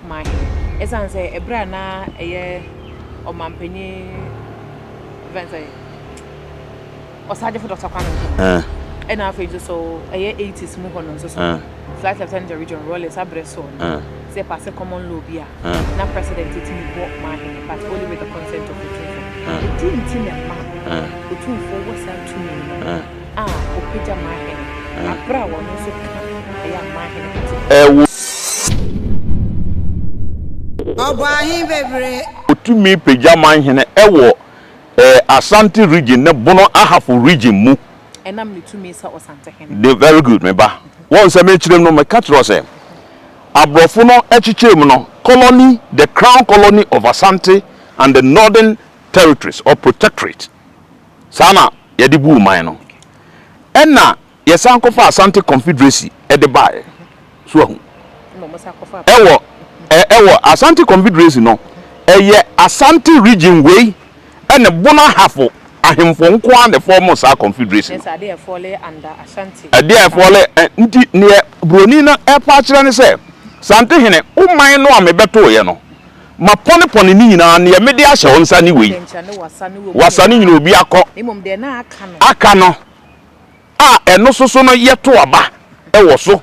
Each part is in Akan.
Manhene. Ɛsiane sɛ ɛberɛ a na ɛyɛ ɔmanpanyin fɛn sɛ Ɔsagyefo Dɔkta Kwame Nkrumah ɛna afei nso so ɛyɛ 80s mu hɔ no nso so Flight Lieutenant Jerry John Rawlings abrɛ so no sɛ pass common law bi a na president tumi bɔ Manhene, but only with the consent of Otumfoɔ. Ɛdi nti na ɛma Otumfoɔ wɔ saa tumi no a ɔpagya Manhene aberɛ a wɔno nso ka ɛyɛ a Manhene category. Ɛwɔ. Ɔbɔ ahe bebree. Otumi pagya Manhene ɛwɔ Asante Region ne Bono Ahafo Region mu. Ɛnam ne tumi sɛ Ɔsantehene. De very good me ba. Wɔn sɛ mekyerɛ mu no, meka kyerɛ wo sɛ aborɔfo no kyekyɛɛ mu no, colony, the crown colony of Asante and the northern territories or protectorate, saa na yɛde buu man no. Ɛna yɛsan kɔfaa Asante Confederacy de baeɛ. So wahu? Ɛwɔ ɛwɔ Asante Confederacy no, ɛyɛ Asante region wei ɛne Bono Ahafo ahemfo nko ara na ɛfɔɔmo saa confederacy no. Adeɛ a ɛfɔle under Ashanti. Adeɛ a ɛfɔle nti neɛ buroni no ɛpa akyerɛ ne sɛ, Santehene, wo man no a mebɛtooeɛ no, mapɔnepɔne ne nyinaa, neɛ mede ahyɛ wo nsa ne wei. Wasa ne nyinaa obi akɔ. Aka no. A ɛno nso so no yɛto aba wɔ so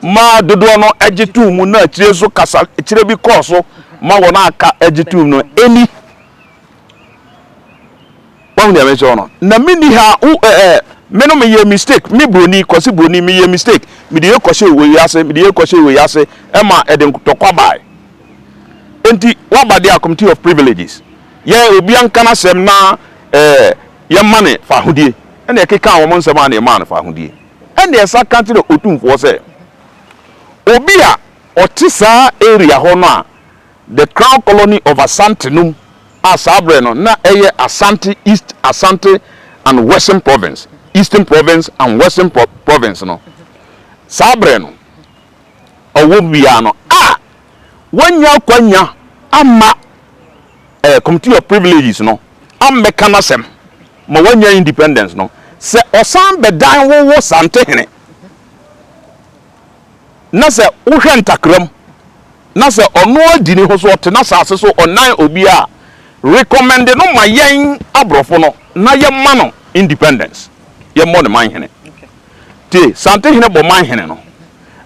ma dodoɔ no gye too mu, na akyire nso kasa kyerɛ bi kɔɔ so ma wɔn a aka gye too mu no ɛni. Wahu deɛ mekyerɛ no? Na menni ha wo ɛɛ me no meyɛ mistake, me broni Kwasi broni meyɛ mistake, mede yɛ kɔhyɛ wei ase, mede yɛ kɔhyɛ wei ase ɛma ɛde ntɔkwa bae. Enti waba deɛ a committee of privileges yɛ obia nka n'asɛm na ɛɛ yɛma no fahodie. Ɛnna ɛkekaa wɔn nsɛm a na ɛmaa no fahodie. Ɛnna ɛsa ka kyerɛɛ Otumfoɔ sɛ, Obi a ɔte saa area hɔ no a the Crown Colony of Asante no mu a saa berɛ no na ɛyɛ Asante East Asante and Western Province, Eastern Province and Western Province no, saa berɛ no ɔwɔ biara no a wanya akwanya ama eh, Committee of Privileges no ammɛka n'asɛm ma wanya independence no, sɛ ɔsan bɛdan wo wo Santehene na sɛ wohwɛ ntakra mu na sɛ ɔno adi ne ho so, ɔte n'asase so, ɔnan obiara a, recommend no ma yɛn aborɔfo no na yɛma no independence, yɛmmɔ no manhene. Tie, Santehene bɔ manhene no,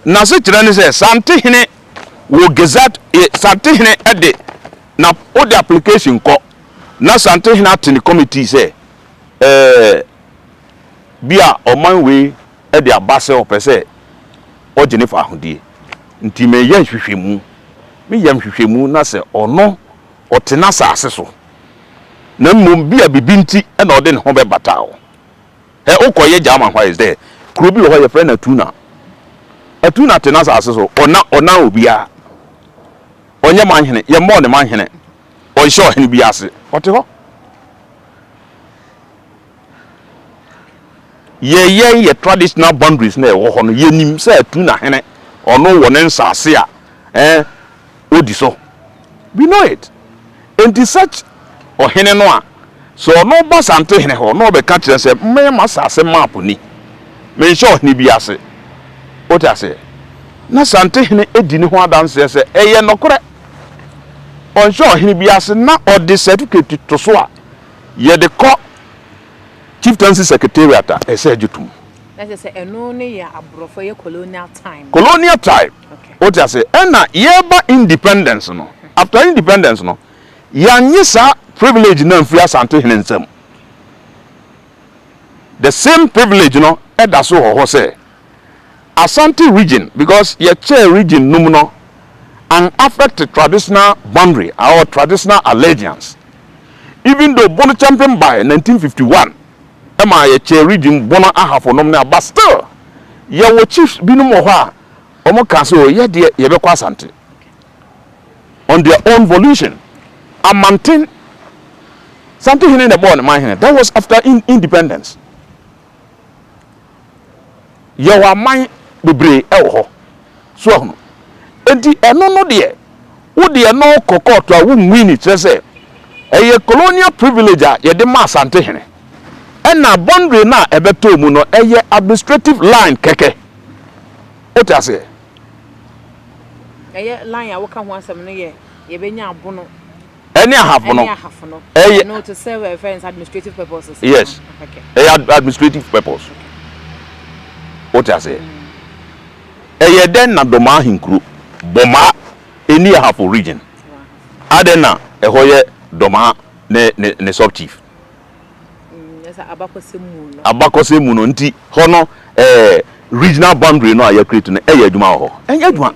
n'asekyerɛ ne sɛ Santehene wɔ gazette, Santehene de na wode application kɔ na Santehene ate ne committee sɛ ɛɛ bi a ɔman wei de aba sɛ ɔpɛ sɛ ɔgye ne faahodie nti meyɛ nhwehwɛmu, meyɛ nhwehwɛmu na sɛ ɔno ɔte n'asaase so na mmom bi a bibi nti na ɔde ne ho bɛbata hɔ. Ɛ wokɔ yɛ German hɔ a is dɛ kuro bi wɔ hɔ yɛfrɛ no Atuna. Atuna te n'asaase so, ɔna ɔnan obiara. Ɔnyɛ manhene, yɛmmɔɔ ne manhene, ɔnhyɛ ɔhene bi ase, ɔte hɔ. Yɛ yɛn yɛ traditional boundaries na ɛwɔ hɔ no, yɛnim sɛ Atuna hene, ɔno wɔ ne nsaase a eh, odi so. We know it. Enti such ɔhene no a, sɛ ɔno ba Santehene hɔ na ɔbɛka kyerɛ sɛ me m'asase map ni, menhyɛ ɔhene bi ase. Wote aseɛ? Na Santehene di ne ho adanseɛ sɛ ɛyɛ nɔkorɛ. Ɔnhyɛ ɔhene bi ase na ɔde certificate to so a, yɛde kɔ Chieftaincy Secretariat a, ɛsɛ ɛgye tom. Na kyerɛ sɛ ɛno ne yɛ aborɔfo, ɛyɛ colonial time. Colonial time. Wote ase? Ɛna yɛreba independence no, after independence no, yɛannye saa privilege no amfiri Asantehene nsam. The same privilege no da so wɔ hɔ sɛ Asante region, because yɛkyɛɛ region no mu no, an affect traditional boundary or traditional allegiance. Even though Bono Kyɛmpem bae 1951 ɛma yɛkyɛɛ region Bono Ahafo nom ne a, but still yɛwɔ chiefs binom wɔ hɔ a wɔn kaa sɛ oh yɛ deɛ yɛbɛkɔ Asante on their own volition. Amanten Sante hene na ɛbɔɔ ne man hene, that was after independence. Yɛwɔ aman bebree wɔ hɔ. So ahunu? Enti ɛno no deɛ, wo deɛ no kɔ kɔɔto a wo nwini, kyerɛ sɛ ɛyɛ colonial privilege a yɛde ma Asante hene. Ɛna boundary no a ɛbɛtɔɔ mu no ɛyɛ administrative line kɛkɛ. Wote aseɛ? Ɛyɛ line a woka ho asɛm no yɛ yɛbɛnya abono. Ɛne ahafo no. Ɛne ahafo no. Ɛyɛ. Ɛno to serve a friends administrative purposes. Yes. Okay. Ɛyɛ administrative purpose. Wote aseɛ? Ɛyɛ dɛn na Dɔmaa ahenkuro, Bɔmaa, ɛnni Ahafo region? Adɛn na ɛhɔ yɛ Dɔmaa ne ne ne sub chief? Abakɔsɛm mu no. Abakɔsɛm mu no nti hɔ no ɛɛ regional boundary no a yɛ create no ɛyɛ adwuma wɔ hɔ? Ɛnyɛ adwuma.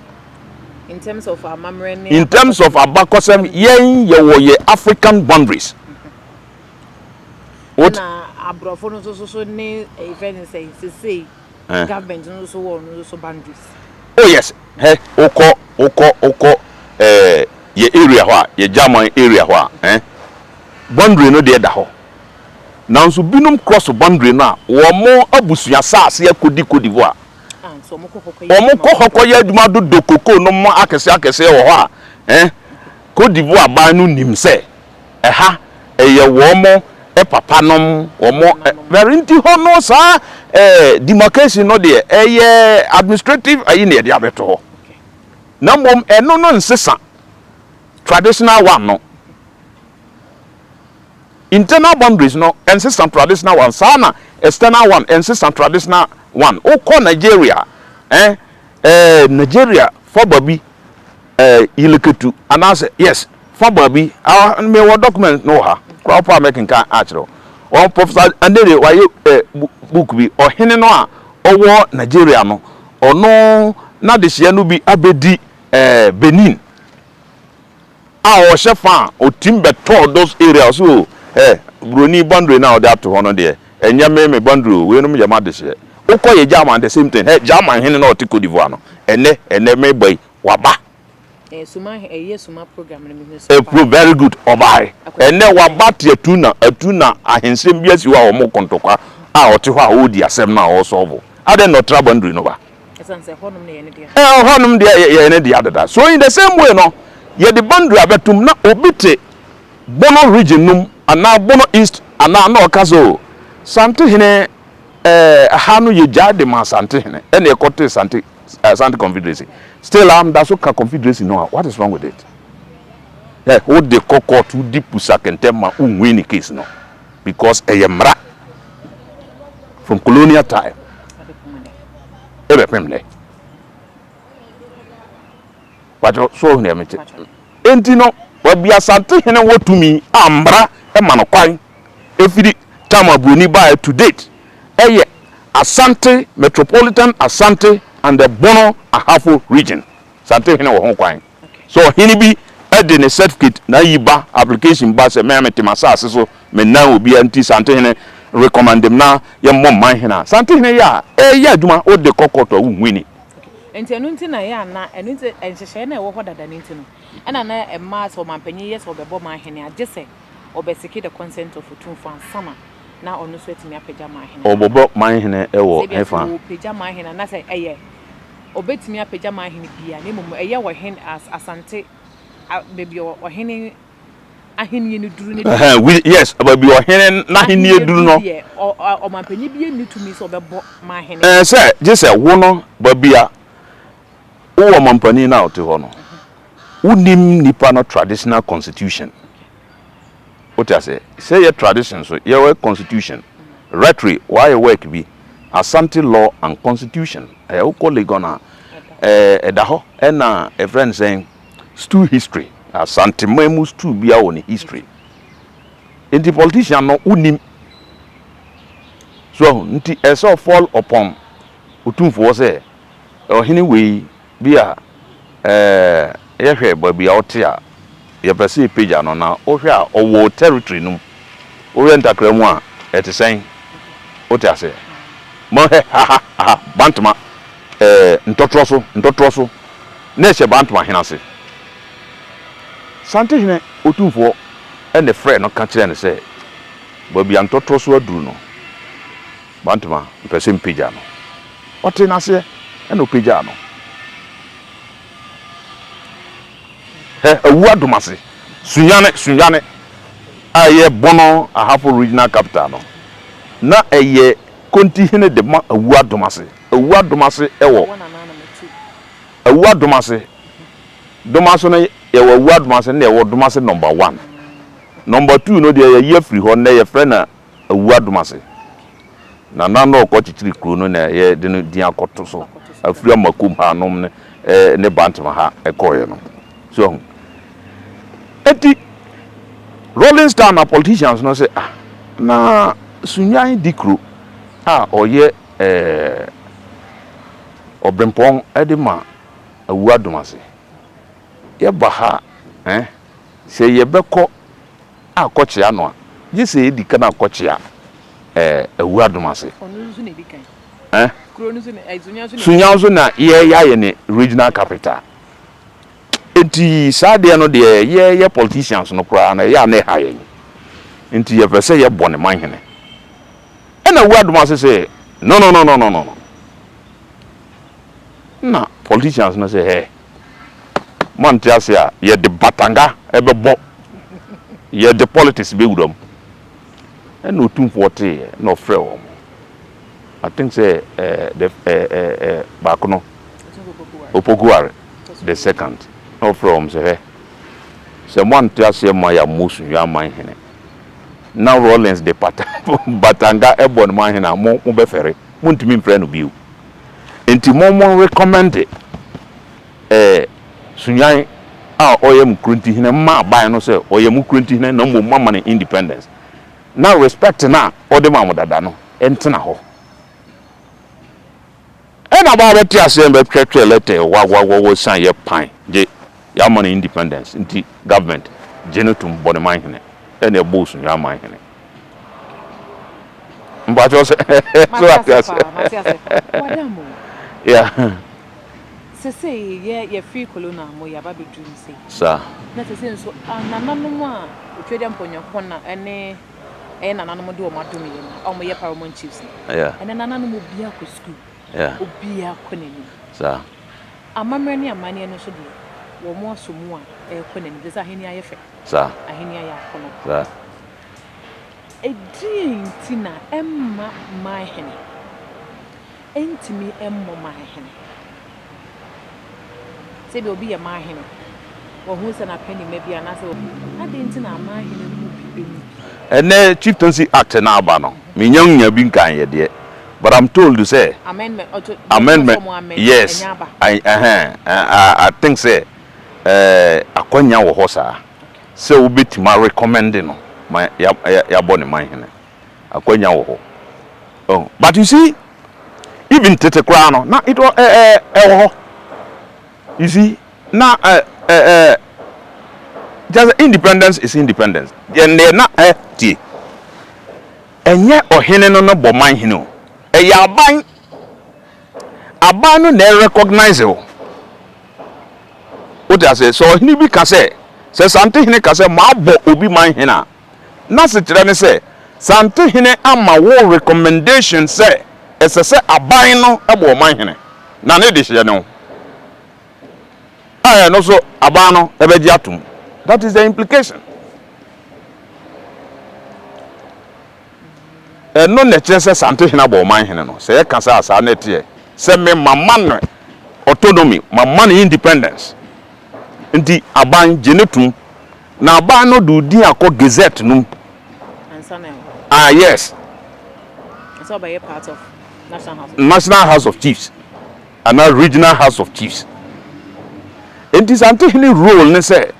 In terms of amammerɛ ne. In terms of abakɔsɛm yɛn yɛwɔ yɛ African boundaries. What? Ɛna aborɔfo no nso so ne ɛyɛ ne sɛ sesei government no nso wɔ no nso boundaries. Oh yes, hɛ wokɔ wokɔ wokɔ ɛɛ yɛ area hɔ a yɛ German area hɔ a ɛn boundary no deɛ da hɔ. Nanso binom cross boundary no a wɔn abusua saase akɔdi Cote d'Ivoire. Wɔn kɔ hɔ kɔyɛ adwuma dodo cocoa nom akɛseɛ akɛseɛ wɔ hɔ a ɛn Cote d'Ivoire ban no nim sɛ ɛha ɛyɛ wɔn papa nom wɔn very nti hɔ no saa ɛɛ demarcation no deɛ ɛyɛ administrative ayi na yɛde abɛto hɔ na mmom ɛno no nsesa traditional one no. Internal boundaries no ɛnsesa traditional one, saa na external one ɛnsesa traditional one. Wokɔ Nigeria eh, eh, Nigeria fa baabi eh, Yiliketu anaasɛ yes fa baabi ah, mewɔ document no wɔ ha koraa wopɛ a mɛkenkan akyerɛ wo. Wɔn Professor Anere wayɛ eh, book bi, ɔhene no a ɔwɔ Nigeria no ɔno n'adehyeɛ no bi abɛdi eh, Benin. A ɔhyɛ fa a ɔtim bɛtɔɔ those area ɔse o eh broni boundary no a wode ato hɔ no deɛ ɛnyɛ me me boundary o weinom yɛ m'adehyeɛ wokɔ yɛ German the same thing hɛ German hene no a ɔte Cote d'Ivoire no ɛnɛ ɛnɛ meba yi waba Eh, suma ɛyɛ suma program no mehu so pro very good ɔbae ɛnɛ waba te Atuna Atuna ahensɛm bi asi hɔ a wɔn ko ntɔkwa a ɔte hɔ a ɔredi asɛm no a ɔresɔlvo adɛn na ɔtra boundary no ba. Ɛsiane sɛ ɛhɔnom no yɛ ne dea. Ɛhɔnom deɛ yɛ ne dea dada. So in the same way no, yɛde boundary abɛtom na obi te Bono region no mu anaa Bono East anaa na ɔka sɛ o Santehene ɛɛ ha no yɛgyae de maa Santehene ɛna ɛkɔtee Sante Asante Confederacy. Still a meda so ka Confederacy no a, what is wrong with it? Ɛ wode kɔ court wodi pusa kɛntɛn ma wo win case no. Because ɛyɛ mmara from colonial time ɛbɛpem nnɛ. Pakyɛ so ɔhu deɛ mete. Enti no baabi Asante hene wɔ tumi a mmara ma no kwan ɛfiri time a buroni baeɛ to date ɛyɛ Asante Metropolitan Asante and the Bono Ahafo region. Asante hene wɔ ho kwan. Sɛ ɔhene bi de ne certificate n'ayi ba, application ba sɛ me a mete m'asase so, mennan obiara nti Santehene recommend me na yɛmmɔ man hene a, Santehene yɛ a, ɛyɛ adwuma, wode kɔ court a wonwini. Okay. Nti ɛno nti na ɛyɛ a na, ɛno nti nhyehyɛeɛ no a ɛwɔ hɔ dada no nti no, ɛna na ɛma sɛ ɔmanpanyin yɛ sɛ ɔbɛbɔ man hene a, gye sɛ ɔbɛseke the consent of Otumfoɔ ansa na na ɔno nso atumi apagya man hene no. Ɔbɛbɔ man hene wɔ Sɛ ebia sɛ hefa? ɔrepagya man hene a, na sɛ ɛyɛ Obetumi apagya m'ahene biara, na mmom ɛyɛ ɔhene, as, Asante, a, baabi a ɔhene ahenni no duru no deɛ. Ɛhɛn, we, yes, baabi a ɔhene n'ahenni Ahenni duru duru no. deɛ, ɔ, ɔ, ɔmanpanyin biara nni tumi sɛ ɔbɛbɔ m'ahene. Ɛɛ, sɛ, gye sɛ wo no, baabi a wowɔ ɔmanpanin no a ɔte hɔ no, wonnim nnipa no traditional constitution. Wote aseɛ? Sɛ yɛ tradition so, yɛwɔ constitution. Rectory, wayɛ work bi, Asante law and constitution. Ɛɛ wokɔ Legon a, ɛɛ ɛda hɔ. Ɛna ɛfrɛ no sɛn? Stool history. Asanteman mu stool biara wɔ ne history. Nti politician no, wonim. So ahu? Nti ɛsɛ sɛ fall upon Otumfoɔ sɛ, ɔhene wei, Bi a, eh, yɛhwɛ baabi a ɔte a, yɛpɛ sɛ yɛpagya no, na wohwɛ a, ɔwɔ territory no mu. Wohwɛ ntakra mu a, ɛte sɛn? Wote aseɛ? Mohwɛ ha ha, aha, Bantama, eh, ntɔtorɔ so, ntɔtorɔ so, na ɛhyɛ Bantama hene ase. Santehene Otumfoɔ na ɛfrɛɛ no ka kyerɛɛ no sɛ, baabi a ntɔtorɔ so aduru no, Bantama, mepɛ sɛ mepagya no. Ɔtee no aseɛ, ɛna ɔpagyaa no. Hɛ, awu adom ase. Sunyani, Sunyani, a ɛyɛ Bono Ahafo Regional Capital no, na ɛyɛ Kontihene de ma Awu Adom ase. Awu Adom ase wɔ, Awu Adom ase. Domase no yɛwɔ Awua Domase na yɛwɔ Domase number one. Number two no deɛ yɛyi afiri hɔ nnɛ yɛfrɛ no Awua Domase. Nana no ɔkɔ kyekyere kuro no na yɛde no din akɔto so afiri Amakom ha nom ne ne Bantama ha ɛkɔɔeɛ no. So ahu. Eti Rolling Star na politicians no sɛ ah na Sunyani di kuro a ɔyɛ ɛɛ ɔbrempɔn de ma awu adom ase. Yɛba ha eh, sɛ yɛbɛkɔ akɔkyea no a, gye sɛ yɛdi kan akɔkyea eh, awu adom ase. Ɔno nso na ɛdi kan. Eh? Kuro no nso na, eh, Sunya nso na. Sunya nso na yɛayɛ ne regional capital. Enti saa adeɛ no deɛ yɛyɛ politicians no koraa no ɛyɛ a na ɛha yɛn. Nti yɛpɛ sɛ yɛbɔ ne manhene. Ɛna awu adom ase sɛ no no no no no no. Nna politicians no sɛ hɛ, moante ase a, yɛde batanga bɛbɔ, yɛde politics bɛwura mu. Ɛna Otumfoɔ teeɛ na ɔfrɛɛ wɔn. I think sɛ eh, the eh, eh, eh, baako no, Opokuware the second, na ɔfrɛɛ wɔn sɛ hɛ, sɛ moante aseɛ ma yɛammɔ Sunyani amanhene, na Rawlings de pata, batanga bɔ ne manhene a, mo, mobɛfɛre, montumi mfrɛ no bio. Nti mo mo recommend eh Sunyan a ɔyɛ mo kurontihene mma aban no sɛ ɔyɛ mo kurontihene na mmom moama no independence na respect no a ɔde ma mo dada no ntena hɔ. Ɛna baa bɛte aseɛ bɛtwerɛtwerɛ letter wawawawa san yɛ pan gye yɛama no independence nti government gye no tom bɔ ne manhene ɛna ɛbɔɔ Sunyan manhene. Mpakyɛw sɛ so ate ase. Mate ase paa, wadam o. Yeah. Sesei yɛ yɛfiri Colonel mo yɛaba bɛduru mu sei. Saa. Na sesei nso nananom a Otwedeɛ Mpɔnyankopɔn na ɛne ɛyɛ nananom de wɔn adom yɛn a wɔyɛ paramount chiefs no. Yeah. Ɛnɛ nananom obiara kɔ sukuu. Yeah. Obiara kɔ n'anim. Saa. Amammerɛ ne amanneɛ no nso deɛ wɔn asɔ mu a ɛrekɔ n'anim. Sesei ahenni ayɛ fɛ. Saa. Ahenni ayɛ akɔnɔ. Saa. Ɛdeɛn nti na ɛmma manhene ntumi mmɔ manhene? Sɛ ebia obi yɛ manhene, wahu sɛ n'apanimma bi anaasɛ adɛn nti na amanhene no mu bi nwu bi? Ɛnnɛ Chieftaincy Act no aba no, mennya nnya bi nkaeɛ deɛ, but I'm told sɛ Amendment, ɔto, deɛ ɔka sɛ amendment, wɔn amend, yes, ɛnyɛ aba. I, ɛhɛn, I, I think sɛ ɛɛ akwanya wɔ hɔ saa. Sɛ wobɛtumi a recommend no ma yɛabɔ ne man hene. Akwanya wɔ hɔ. Oh, but you see, even tete koraa no, na it ɛ ɛ ɛwɔ hɔ. You see, na ɛ ɛ ɛ just independence is independence. Yɛn deɛ na ɛ tie. Ɛnyɛ ɔhene no no bɔ man hene o. Ɛyɛ aban. Aban no na ɛrecognize o. Wote aseɛ? Sɛ ɔhene bi ka sɛ, sɛ Santehene ka sɛ mabɔ obi man hene a, n'asekyerɛ ne sɛ Santehene ama wo recommendation sɛ ɛsɛ sɛ aban no bɔ ɔman hene, na ne dehyeɛ ne wo. A ɛno nso aban no bɛgye atom. That is the implication. Ɛno na ɛkyerɛ sɛ Santehene abɔ ɔman hene no. Sɛ yɛka sɛ a, saa na ɛteɛ. Sɛ me mama no autonomy, mama no independence. Nti aban gye no tom. Na aban no de wo din akɔ gazette no mu. Ansa na ɛwɔ. Ah yes. Ansa ɔbɛyɛ part of National House of Chiefs. National House of Chiefs anaa Regional House of Chiefs. Nti Santehene role ne sɛ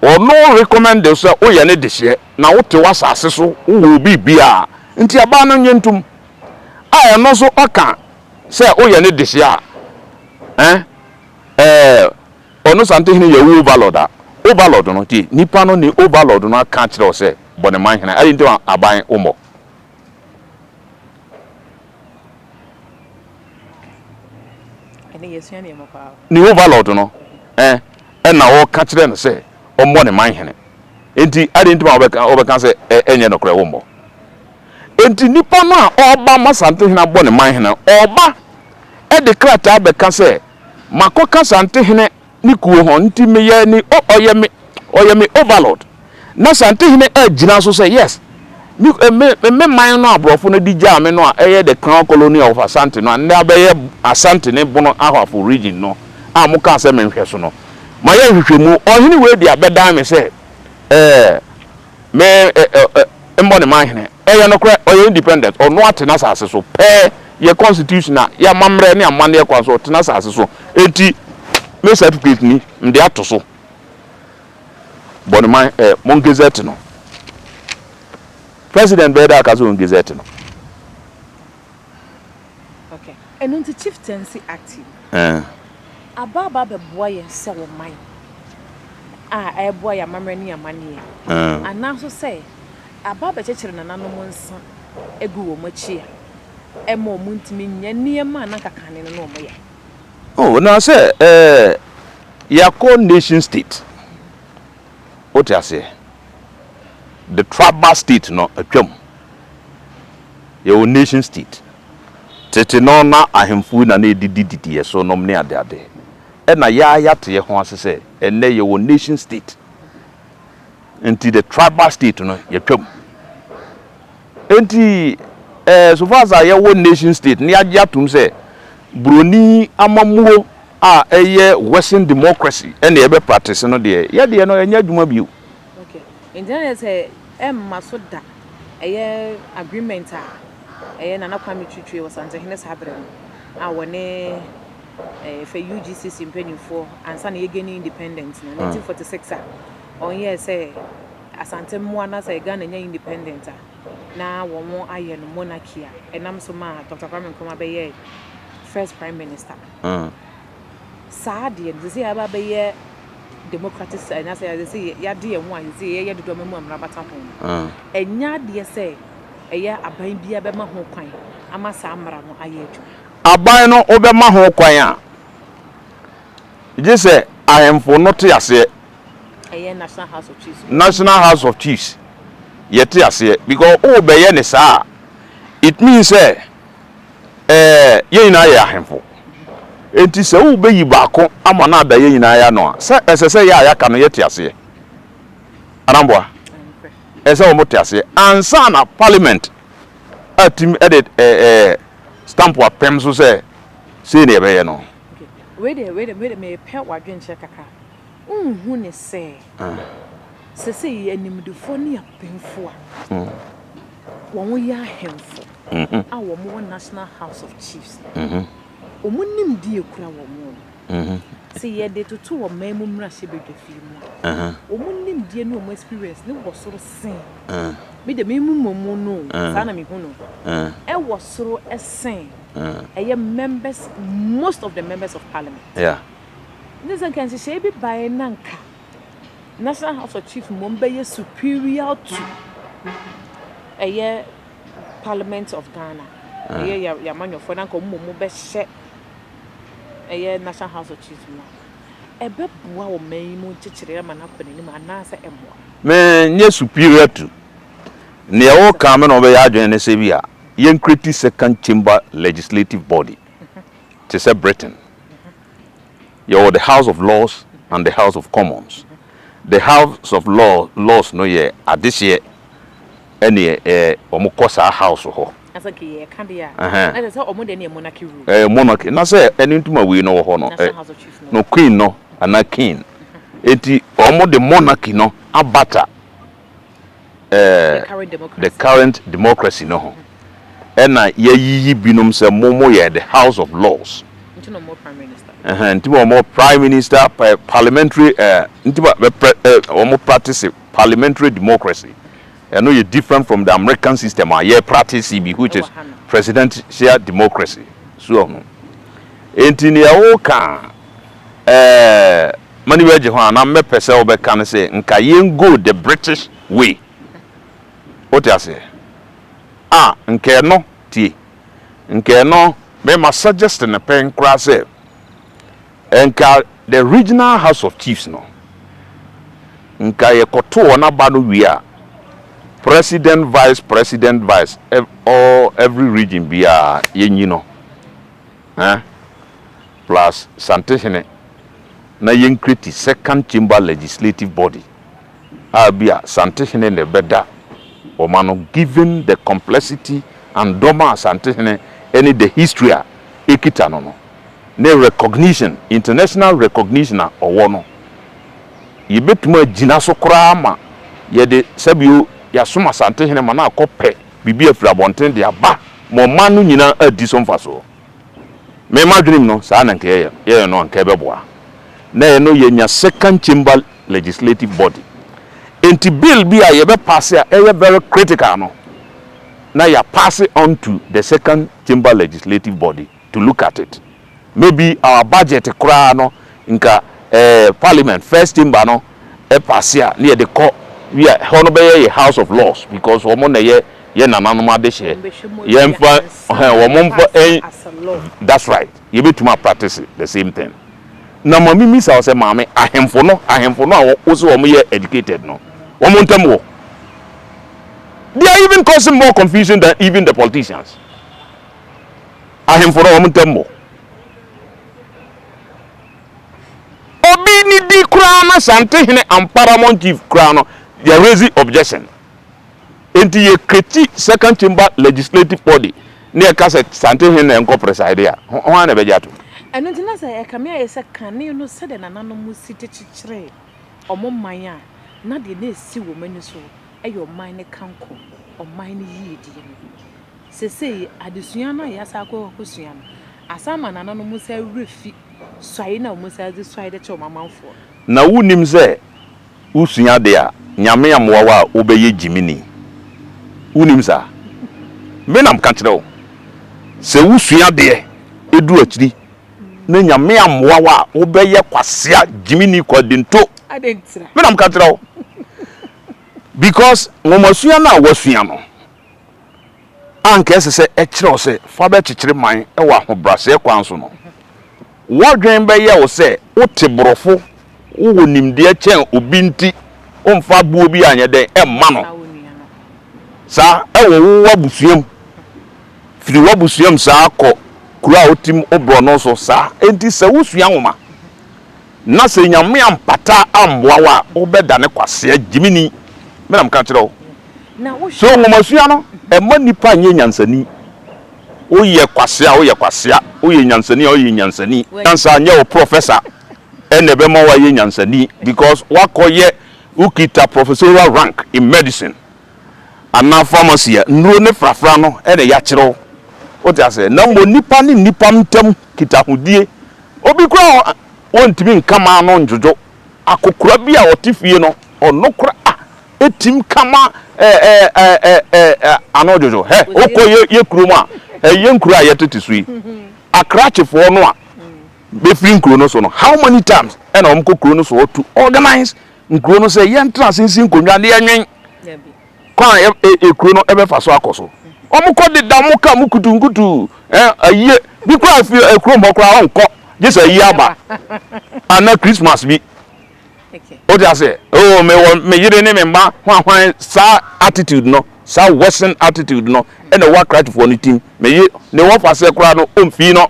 Ɔno recommend wo sɛ woyɛ ne dehyeɛ na wote w'asase so wowɔ biribiara nti abaa no nnye ntom a ɛno nso ɔka sɛ woyɛ ne dehyeɛ a eh eh ɔno Santehene yɛ wo overlord a overlord no tie nipa no ne overlord no aka akyerɛ wo sɛ bɔ ne man hene adɛn nti na aban wommɔ. Ne overlord no eh, ɛna ɔka kyerɛ no sɛ ɔmmɔ ne man hene. Enti adɛn nti ma wɔbɛka wɔbɛka sɛ ɛnyɛ nokorɛ wommɔ? Enti nipa no a ɔreba ma Santehene abɔ ne man hene no, ɔreba de krataa bɛka sɛ makɔka Santehene ne kuo ho nti meyɛ ne o ɔyɛ me ɔyɛ me overlord na Santehene agyina so sɛ yes me me me man no aborɔfo no de gyaa me no a ɛyɛ the crown colony of Asante no a nnɛ abɛyɛ Asante ne Bono Ahafo region no a mo kaa sɛ menhwɛ so no. Mayɛ nhwehwɛmu, ɔhene wei de abɛdan me sɛ ɛɛ me ɛ ɛ mmɔ ne man hene. Ɛyɛ nokorɛ, ɔyɛ independent, ɔno ate n'asase so pɛɛ, yɛ constitution a, yɛ amammerɛ ne amanneɛ kwan so, ɔte n'asase so. Enti me certificate ni, mede ato so. Bɔ ne man ɛ, mon gazette no. President bɛyɛ dɛ aka sɛ on gazette no. Okay. Ɛno nti Chieftaincy Act yi aba aba abɛboa yɛn sɛ ɔman a ɛreboa yɛn amammerɛ ne yɛn amanneɛ, anaa nso sɛ aba abɛkyekyere nananom nsa agu wɔn akyi a ɛmma wɔntumi nyɛ nneɛma a na anka kane no na wɔyɛ. Oh, na sɛ eh, yɛakɔ nation state, wote aseɛ, the tribal state no atwam, yɛwɔ nation state. Tete no na ahemfo na na ɛdidi didi yɛ so nom ne adeade, ɛna yɛa yɛate yɛ ho ase sɛ ɛnnɛ yɛwɔ nation state, nti the tribal state no yɛtwam. Enti eh, so far as a yɛwɔ nation state na yɛagye atom sɛ buroni amammuo a ɛyɛ western democracy ɛna yɛbɛ practice no deɛ, yɛ deɛ no ɛnyɛ adwuma bio. Okay. Nti na yɛ sɛ ɛmma so da ɛyɛ agreement a ɛyɛ Nana Kwame Twitwi wɔ Santehene saa berɛ no a wɔne fɛ UGCC mpanimfoɔ ansa na yɛgani independent no 1946 a ɔnyɛɛ sɛ Asante mmoa na sɛ Ghana nya independent a na wɔn ayɛ no monarchy a ɛnam so maa Dr. Kwame Nkrumah bɛyɛ first prime minister. Saa deɛ no sɛ yɛaba bɛyɛ democratic sɛ sɛ sɛ yɛade yɛn ho a sɛ yɛyɛ dodoɔ ma mu a mmara bata ho no, ɛnyɛ adeɛ sɛ ɛyɛ aban biara bɛma ho kwan ama saa mmara no ayɛ adwuma. Aban no wobɛma ho kwan a, gye sɛ ahemfo no te aseɛ. Ɛyɛ National House of Chiefs. National House of Chiefs yɛte aseɛ, because wobɛyɛ ne saa a, it means sɛ yɛn nyinaa yɛ ahemfo, nti sɛ wobɛyi baako ama no ada yɛn nyinaa yɛ ano a, sɛ ɛsɛ sɛ yɛ a yɛaka no yɛte aseɛ anamboa, ɛsɛ wɔn te aseɛ ansa na parliament atim ɛde stamp apɛm so sɛ sei na yɛbɛyɛ no. Wei deɛ mepɛ w'adwenkyerɛ kakra. Nhu ne sɛ sɛ yɛ animdefoɔ ne apemfo a wɔn yɛ ahemfo a wɔn wɔ National House of Chiefs, wɔn nimdeɛ kura wɔn, sɛ yɛde toto wɔ man mu mmarahyɛbadwa fie mu a, wɔn nimdeɛ ne wɔn experience ne wɔ soro sen me de me mu mmom no, saa na mehu no, ɛwɔ soro sen ɛyɛ members, most of the members of parliament. Ne sɛ nka nhyehyɛe bi baeɛ na nka National House of Chiefs mmom bɛyɛ superior to ɛyɛ Parliament of Ghana, ɛyɛ yɛamanyɔfoɔ, na nka ɔmo mmom bɛhyɛ ɛyɛ National House of Chiefs mu a, ɛbɛboa ɔman yi mu nkyekyere ama no akɔ n'anim anaasɛ ɛmmoa? Menyɛ superior to nea wɔka me na wɔbɛyɛ adwene ne sɛ bi a yɛn create second chamber legislative body te sɛ Britain. Yɛwɔ the House of Lords and the House of Commons. The House of Lords no yɛ adehyeɛ, ɛne wɔn kɔ saa house hɔ. Asɛ nka yɛka deɛ a, na kyerɛ sɛ ɔmo deɛ ne yɛ monarchy rule. Ɛyɛ monarchy na sɛ ɛne ntoma wei no wɔ hɔ no. National House of Chiefs no. No, queen no anaa king, eti wɔn de monarchy no abata the current democracy. The current democracy no ho, ɛna yɛyiyi binom sɛ mo yɛ the House of Lords. Nti na ɔmo prime minister. Ɛhɛn, nti ma wɔn prime minister parliamentary nti ma bɛ pre wɔn practice parliamentary democracy. Ɛno yɛ different from the American system a yɛ practice bi, which is Ɛwɔ ha no. presidential democracy so ɔno. Nti nea wɔka mani bɛgye ho a na mmɛpɛ sɛ wɔbɛka no sɛ nka yɛn go the British way, wote aseɛ a, nka ɛno tie, nka ɛno mɛma suggest ne pɛn koraa sɛ nka the regional house of chiefs no, nka yɛkɔto wɔn aba no wie a, president, vice president, vice all every region biara yɛnyi no plus Santehene, na yɛn create second chamber legislative body a bi a Santehene na ɛbɛda wɔn ano, given the complexity and dɔm a Santehene ɛne the history a ekita no ne recognition, international recognition a ɔwɔ no. yɛbɛtumi agyina so koraa ma yɛde sɛbio yɛasom Asantehene ma no akɔ pɛ biribi afiri abɔnten de aba ma ɔman no nyinaa adi so mfasoɔ. Me m'adwene mu no, saa na nka yɛyɛ yɛyɛ no a nka ɛbɛboa. Na ɛno yɛnya second chamber legislative body. Enti bill bi a yɛbɛ paase a ɛyɛ very critical no, na yɛ paase on to the second chamber legislative body to look at it. Maybe our budget koraa no nka eh, parliament first chamber no paase a na yɛde kɔ bi a ɛhɔ no bɛyɛ yɛ house of lords because wɔn na ɛyɛ yɛ nananom adehyeɛ. Yɛmfa ɛhɛn wɔn mfa ɛn that's right yɛbɛtumi a practice the same thing. Na ma mimisa wo sɛ maame ahemfo no ahemfo no a wo sɛ wɔn yɛ educated no wɔn ntam wɔ they are even causing more confusion than even the politicians. Ahemfo no wɔn ntam bɔ. Obi ni di koraa na Santehene and Paramount Chief koraa no yɛ raise objection. Enti yɛ create second chamber legislative body na yɛka sɛ Santehene na ɛnkɔ preside a, hwan na ɛbɛgye atom? Ɛno nti na sɛ ɛkame ayɛ sɛ kane no sɛdeɛ nananom si de kyekyeree wɔn man a, na deɛ na ɛsi wɔn ani so yɛ ɔman no kankɔ, ɔman no yiedie no. Seesei adesua no a yɛasan akɔ akɔsua no, asan ama nananom nsa werɛ fi suae no a wɔn nsa dze suae de kyerɛ wɔn amanfoɔ no. Na wonnim sɛ wosua ade a, Nyame ammoa wo a wobɛyɛ gyimini. Wonnim saa? Me na meka kyerɛ wo, sɛ wosua adeɛ duru akyiri na Nyame ammoa wo a, wobɛyɛ kwasea, gyimini, kwadinto. Me na meka kyerɛ wo. Because nwomasua no a woasua no, a anka ɛsɛ sɛ ɛkyerɛ wo sɛ fa bɛkyekyere man wɔ ahobrɛaseɛ kwan so no, w'adwene bɛyɛ wo sɛ wote borɔfo, wowɔ nimdeɛ kyɛn obi nti womfa buo bi anyɛ dɛn mma no. Saa ɛwɔ wo w'abusua mu. Firi w'abusua mu saa kɔ kuro a wote mu, wo borɔno so saa. Enti sɛ wosua nwoma na sɛ Nyame ampata amboa wo a, wobɛdane kwasea, gyimini. Me na meka kyerɛ wo. So nwomasua no, ɛmma nipa nyɛ nyansani? Woyɛ kwasea a, woyɛ kwasea, woyɛ nyansani a, woyɛ nyansani. Nyansa nyɛ wo professor ɛna ɛbɛma woayɛ nyansani because woakɔyɛ, wokita professorial rank in medicine anaa pharmacy a, nnuro ne frafra no ɛna yɛakyerɛ wo. Wote aseɛ? Na mmom nipa ne nipa ntam kitahodie, obi koraa wɔntumi nka maa no ndwodwo. Akokora bi a ɔte fie no, ɔno koraa etim ka ma ɛɛ ano dwodwo. Hɛ, wokɔ yɛ yɛ kurom a, ɛyɛ nkuro a yɛtete so yi, akrakyefoɔ no a bɛfiri nkuro no so no, how many times ɛna wɔn kɔ kuro no so hɔ to organize nkuro no sɛ yɛntena ase nsi nkonnwa na yɛnwen kwan a ekuro no ɛbɛfa so akɔ so. Wɔn kɔ deda wɔn ka mu kutu nkutu ɛ ayie bi koraa fi kurom hɔ koraa ɔnkɔ gye sɛ ayie aba ana Christmas bi. Wote aseɛ? Oh, mewɔ me yere ne me mma hwanhwan saa attitude no, saa western attitude no ɛna ɛwɔ Akratifoɔ no tim. Me ye ne wɔfa aseɛ koraa no, ɔmfii no.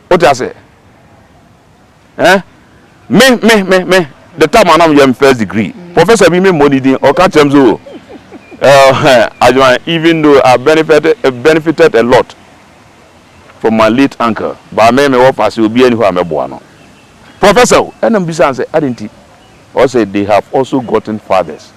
Wote aseɛ? Eh? Me, me, me, me, the time anam yɛ first degree, professor bi me mmɔ ne din, ɔka kyerɛ m so, Adwuma, even though I benefited, benefited a lot from my late uncle, but me, me wɔfa aseɛ obiara ni hɔ a mɛboa no. Professor o, ɛna mebisa no sɛ adɛn nti? Ɔse they have also gotten fathers.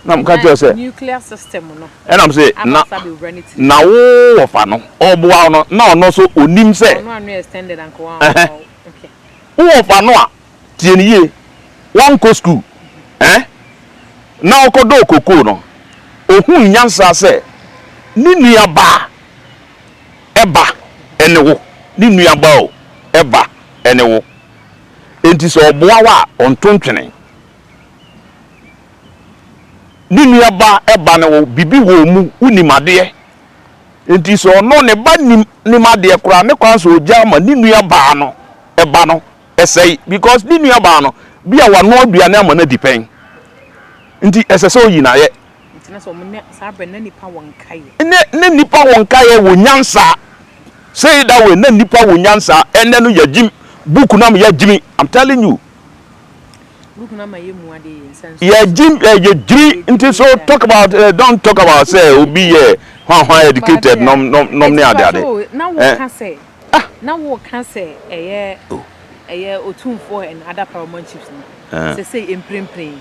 Na meka kyerɛ sɛ, Nuclear system no ɛna mese aba na sa bɛwura ne tirim. na wo wɔfa no ɔboa wo no na ɔno nso ɔnim sɛ Ɔno ano extended anka wa ɛhɛ okay. wo wɔfa no a tie no yie wankɔ school eh na ɔkɔdɔɔ kokoo no ɔhuu nyansa sɛ ne nua baa ɛba ne wo, ne nuabaa o, ɛba ne wo. Enti sɛ ɔboa wo a, ɔnto ntwene. Ne nuabaa ɛba ne wo, biribi wɔ wo mu, wonim adeɛ. Enti sɛ ɔno ne ba nim nim adeɛ koraa, ne kwan sɛ ɔgya ma ne nuabaa no ɛba no ɛsɛe because ne nuabaa no, bi a wanoa aduane ama no adi pɛn. Nti ɛsɛ sɛ ɔyi no ayɛ. Nti na sɛ wɔn ne saa berɛ na nnipa wɔ nkaeɛ. Ne ne nnipa wɔ nkaeɛ wɔ nyansa. Say it that way na nnipa wɔ nyansa ɛnɛ no yɛgyim book no ama yɛagyimi I'm telling you. Book no ama yɛ mu adeɛ yɛ nsa nsuo. Yɛgyim yɛgyimi nti so talk about uh, don't talk about sɛ obi yɛ hwan hwan educated nom nom nom ne ade ade. Na wo ka sɛ na wo ka sɛ ɛyɛ ɛyɛ otumfoɔ and other paramount chiefs no. Sesei mprempren yi,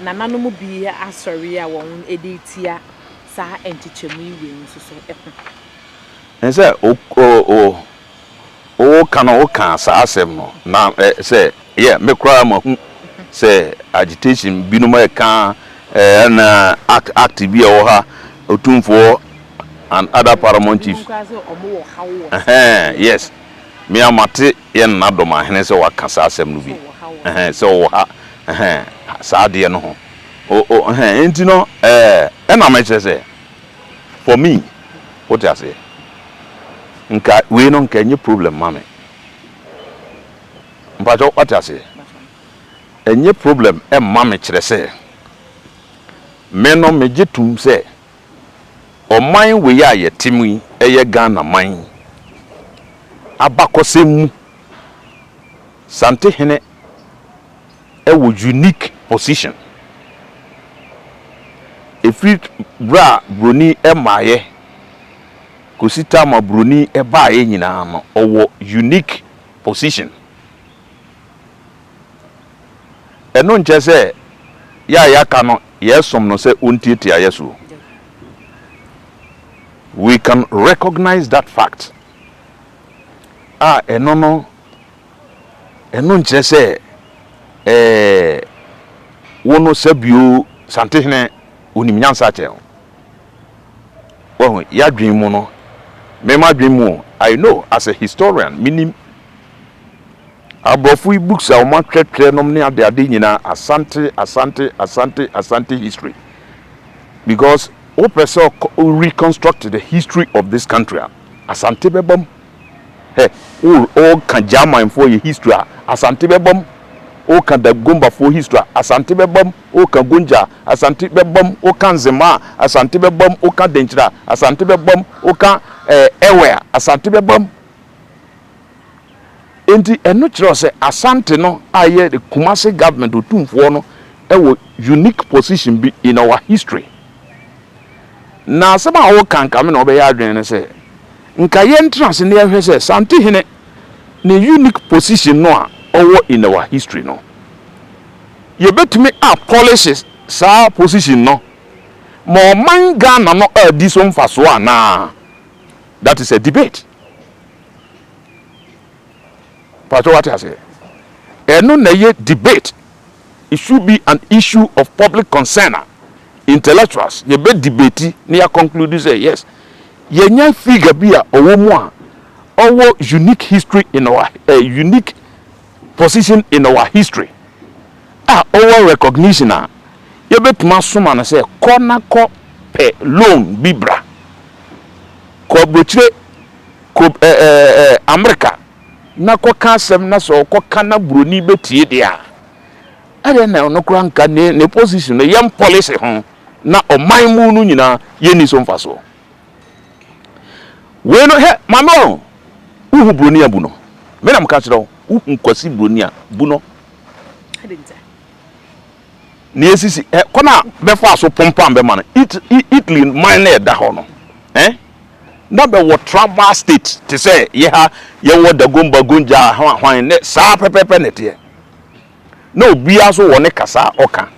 nananom bi asɔre a wɔn de retia saa nkyekyɛmu yi wei nso so ho. Ɛsɛ sɛ o o woka no woka saa asɛm no na sɛ yɛ me koraa mahu sɛ agitation binom ɛka ɛna act bi a ɛwɔ ha, Otumfoɔ and other paramount chiefs. Ɛhɛn, yes, me a mate yɛn nana Dɔmahene sɛ waka saa asɛm no bi, ɛhɛn, sɛ ɔwɔ ha, ɛhɛn, saa adeɛ no ho. O o ɛhɛn, nti no ɛɛ ɛna mekyerɛ sɛ for me, wote aseɛ, nka wei no nka ɛnyɛ problem ma me. Mpakyɛw, wate aseɛ? Ɛnyɛ problem mma me kyerɛ sɛ me no megye tom sɛ ɔman wei a yɛte mu yi yɛ Ghana man abakɔsɛm mu Santehene wɔ unique position. Ɛfiri berɛ a buroni mmaeɛ kɔsi time a buroni baeɛ nyinaa no, ɔwɔ unique position. Ɛno nkyerɛ sɛ yɛ a yɛaka no yɛresom no sɛ ɔntiatia yɛ so. We can recognize that fact. A ɛno no, ɛno nkyerɛ sɛ ɛɛ wo no sɛbio Santehene onim nyansa akyɛn wo. Wahu, yɛadwen mu no, me m'adwen mu o, I know as a historian, menim Aborɔfo yi books a wɔn atwerɛtwerɛ nom ne ade ade nyinaa Asante Asante Asante Asante history, because wopɛ sɛ wo reconstruct the history of this country a, Asante bɛba mu. Hɛ, wo woka Germanfoɔ yɛ history a, Asante bɛba mu. Woka Dagombafoɔ history a, Asante bɛba mu. Woka Gonja a, Asante bɛba mu. Woka Nzema a, Asante bɛba mu. Woka Denkyira a, Asante bɛba mu. Woka ɛɛ Ewe a, Asante bɛba mu. Enti ɛno kyerɛ sɛ Asante no a ɛyɛ the Kumasi government otumfoɔ no wɔ unique position bi in our history. Na asɛm a woka nka me na ɔbɛyɛ adwene ne sɛ nka yɛntena ase na yɛnhwɛ sɛ Santehene ne unique position no a ɔwɔ in our history no, yɛbɛtumi a polish saa position no ma ɔman Ghana no adi so mfasoɔ anaa? That is a debate. Paatwa, wate aseɛ? Ɛno na ɛyɛ debate. It should be an issue of public concern a intellectuals yɛbɛ debate na yɛ conclude sɛ yes, yɛnya figure bi a ɔwɔ mu a ɔwɔ unique history in our unique position in our history a ɔwɔ recognition a yɛbɛtumi asoma no sɛ kɔ na kɔ pɛ loan bi bra, kɔ aburokyire, kɔ ɛɛ ɛɛ America na kɔka asɛm, na sɛ ɔkɔka na buroni bɛtie deɛ a, ɛdeɛ na ɔno koraa nka ne position no yɛn policy ho na ɔman mu no nyinaa yɛnni so mfasoɔ. Wei no hɛ, maame o, wohu buroni a, bu no. Me na meka kyerɛ wo, wohu Kwasi buroni a, bu no. Ne esisi ɛ kwan a bɛfa so pɔmpam bɛma no, Italy man na ɛda hɔ no, ɛ na bɛwɔ tribal state te sɛ yɛ ha yɛwɔ Dagomba, Gonja, hwan hwan ne saa pɛpɛpɛ na ɛteɛ, na obiara nso wɔ ne kasa a ɔka.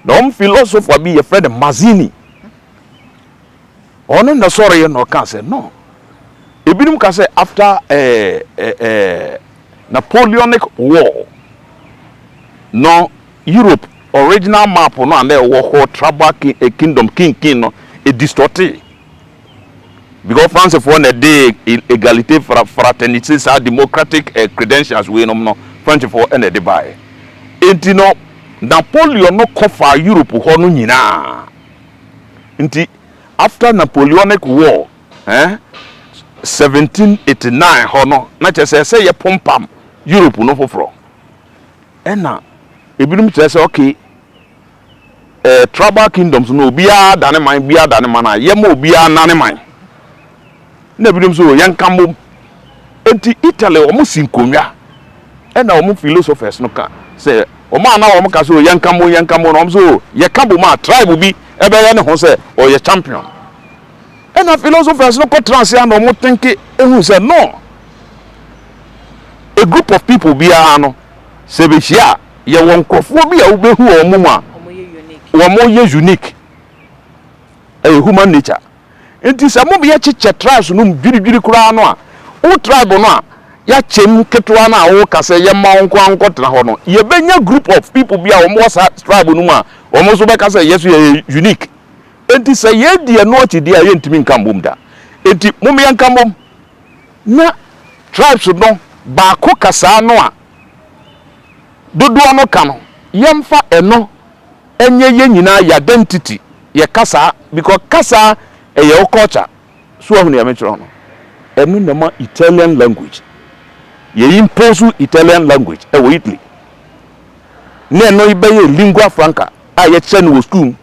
Na wɔn philosopher bi yɛfrɛ no Mazzini, ɔno na sɔre yɛ na ɔka sɛ no, ebinom ka sɛ after Napoleonic War no, Europe original map no a na ɛwɔ hɔ, tribal kingdom king king no, e distorte because Francefoɔ na ɛde égalité, fraternité, saa democratic credentials wei nom no, Frenchfoɔ ɛna ɛde baeɛ. Enti no Napoleon no kɔfaa Europe hɔ no nyinaa. Nti after Napoleonic War, 1789 hɔ no, na kyerɛ sɛ ɛsɛ yɛ pompam Europe no foforɔ. Ɛna ebinom kyerɛ sɛ okay, tribal kingdoms no, obiara da ne man, obiara da ne man a yɛma obiara nane man, na ebinom nso yɛnka mbom. Nti Italy wɔn si nkonnwa, ɛna wɔn philosophers no ka sɛ wɔn a na wɔn ka sɛ yɛnka mbom, yɛnka mbom na wɔn nso yɛka bom a, tribe bi ɛbɛyɛ ne ho sɛ ɔyɛ champion. Ɛna philosophers no kɔtena ase a na wɔn think ehu sɛ no, a group of people biara no. Sɛ ɛbɛhyia a, yɛwɔ nkorɔfoɔ bi a wobɛhu wɔn mu a wɔn yɛ unique. Ɛyɛ human nature. Nti sɛ mo yɛ kyekyɛ tribes no mu dwiridwiri koraa no a, wo tribe no a yɛakyɛ mu ketewa no a woka sɛ yɛmma wo nko ara nkɔtena hɔ no, yɛbɛnya group of people bi a wɔn wɔ saa tribe no mu a wɔn nso bɛka sɛ yɛ so yɛyɛ unique. Enti sɛ yɛdi ɛno akyi deɛ a yɛntumi nka mbom da. Enti mom yɛnka mbom na tribes no baako kasaa no a dodoɔ no ka no, yɛmfa ɛno nyɛ yɛn nyinaa yɛ identity, yɛ kasaa, because kasaa ɛyɛ wo culture. So wahu nea mekyerɛ wo no? Ɛno na ɛma Italian language, yɛ impose Italian language ɛwɔ Italy, na ɛno bɛyɛ lingua franca a yɛkyerɛ no wɔ school mu.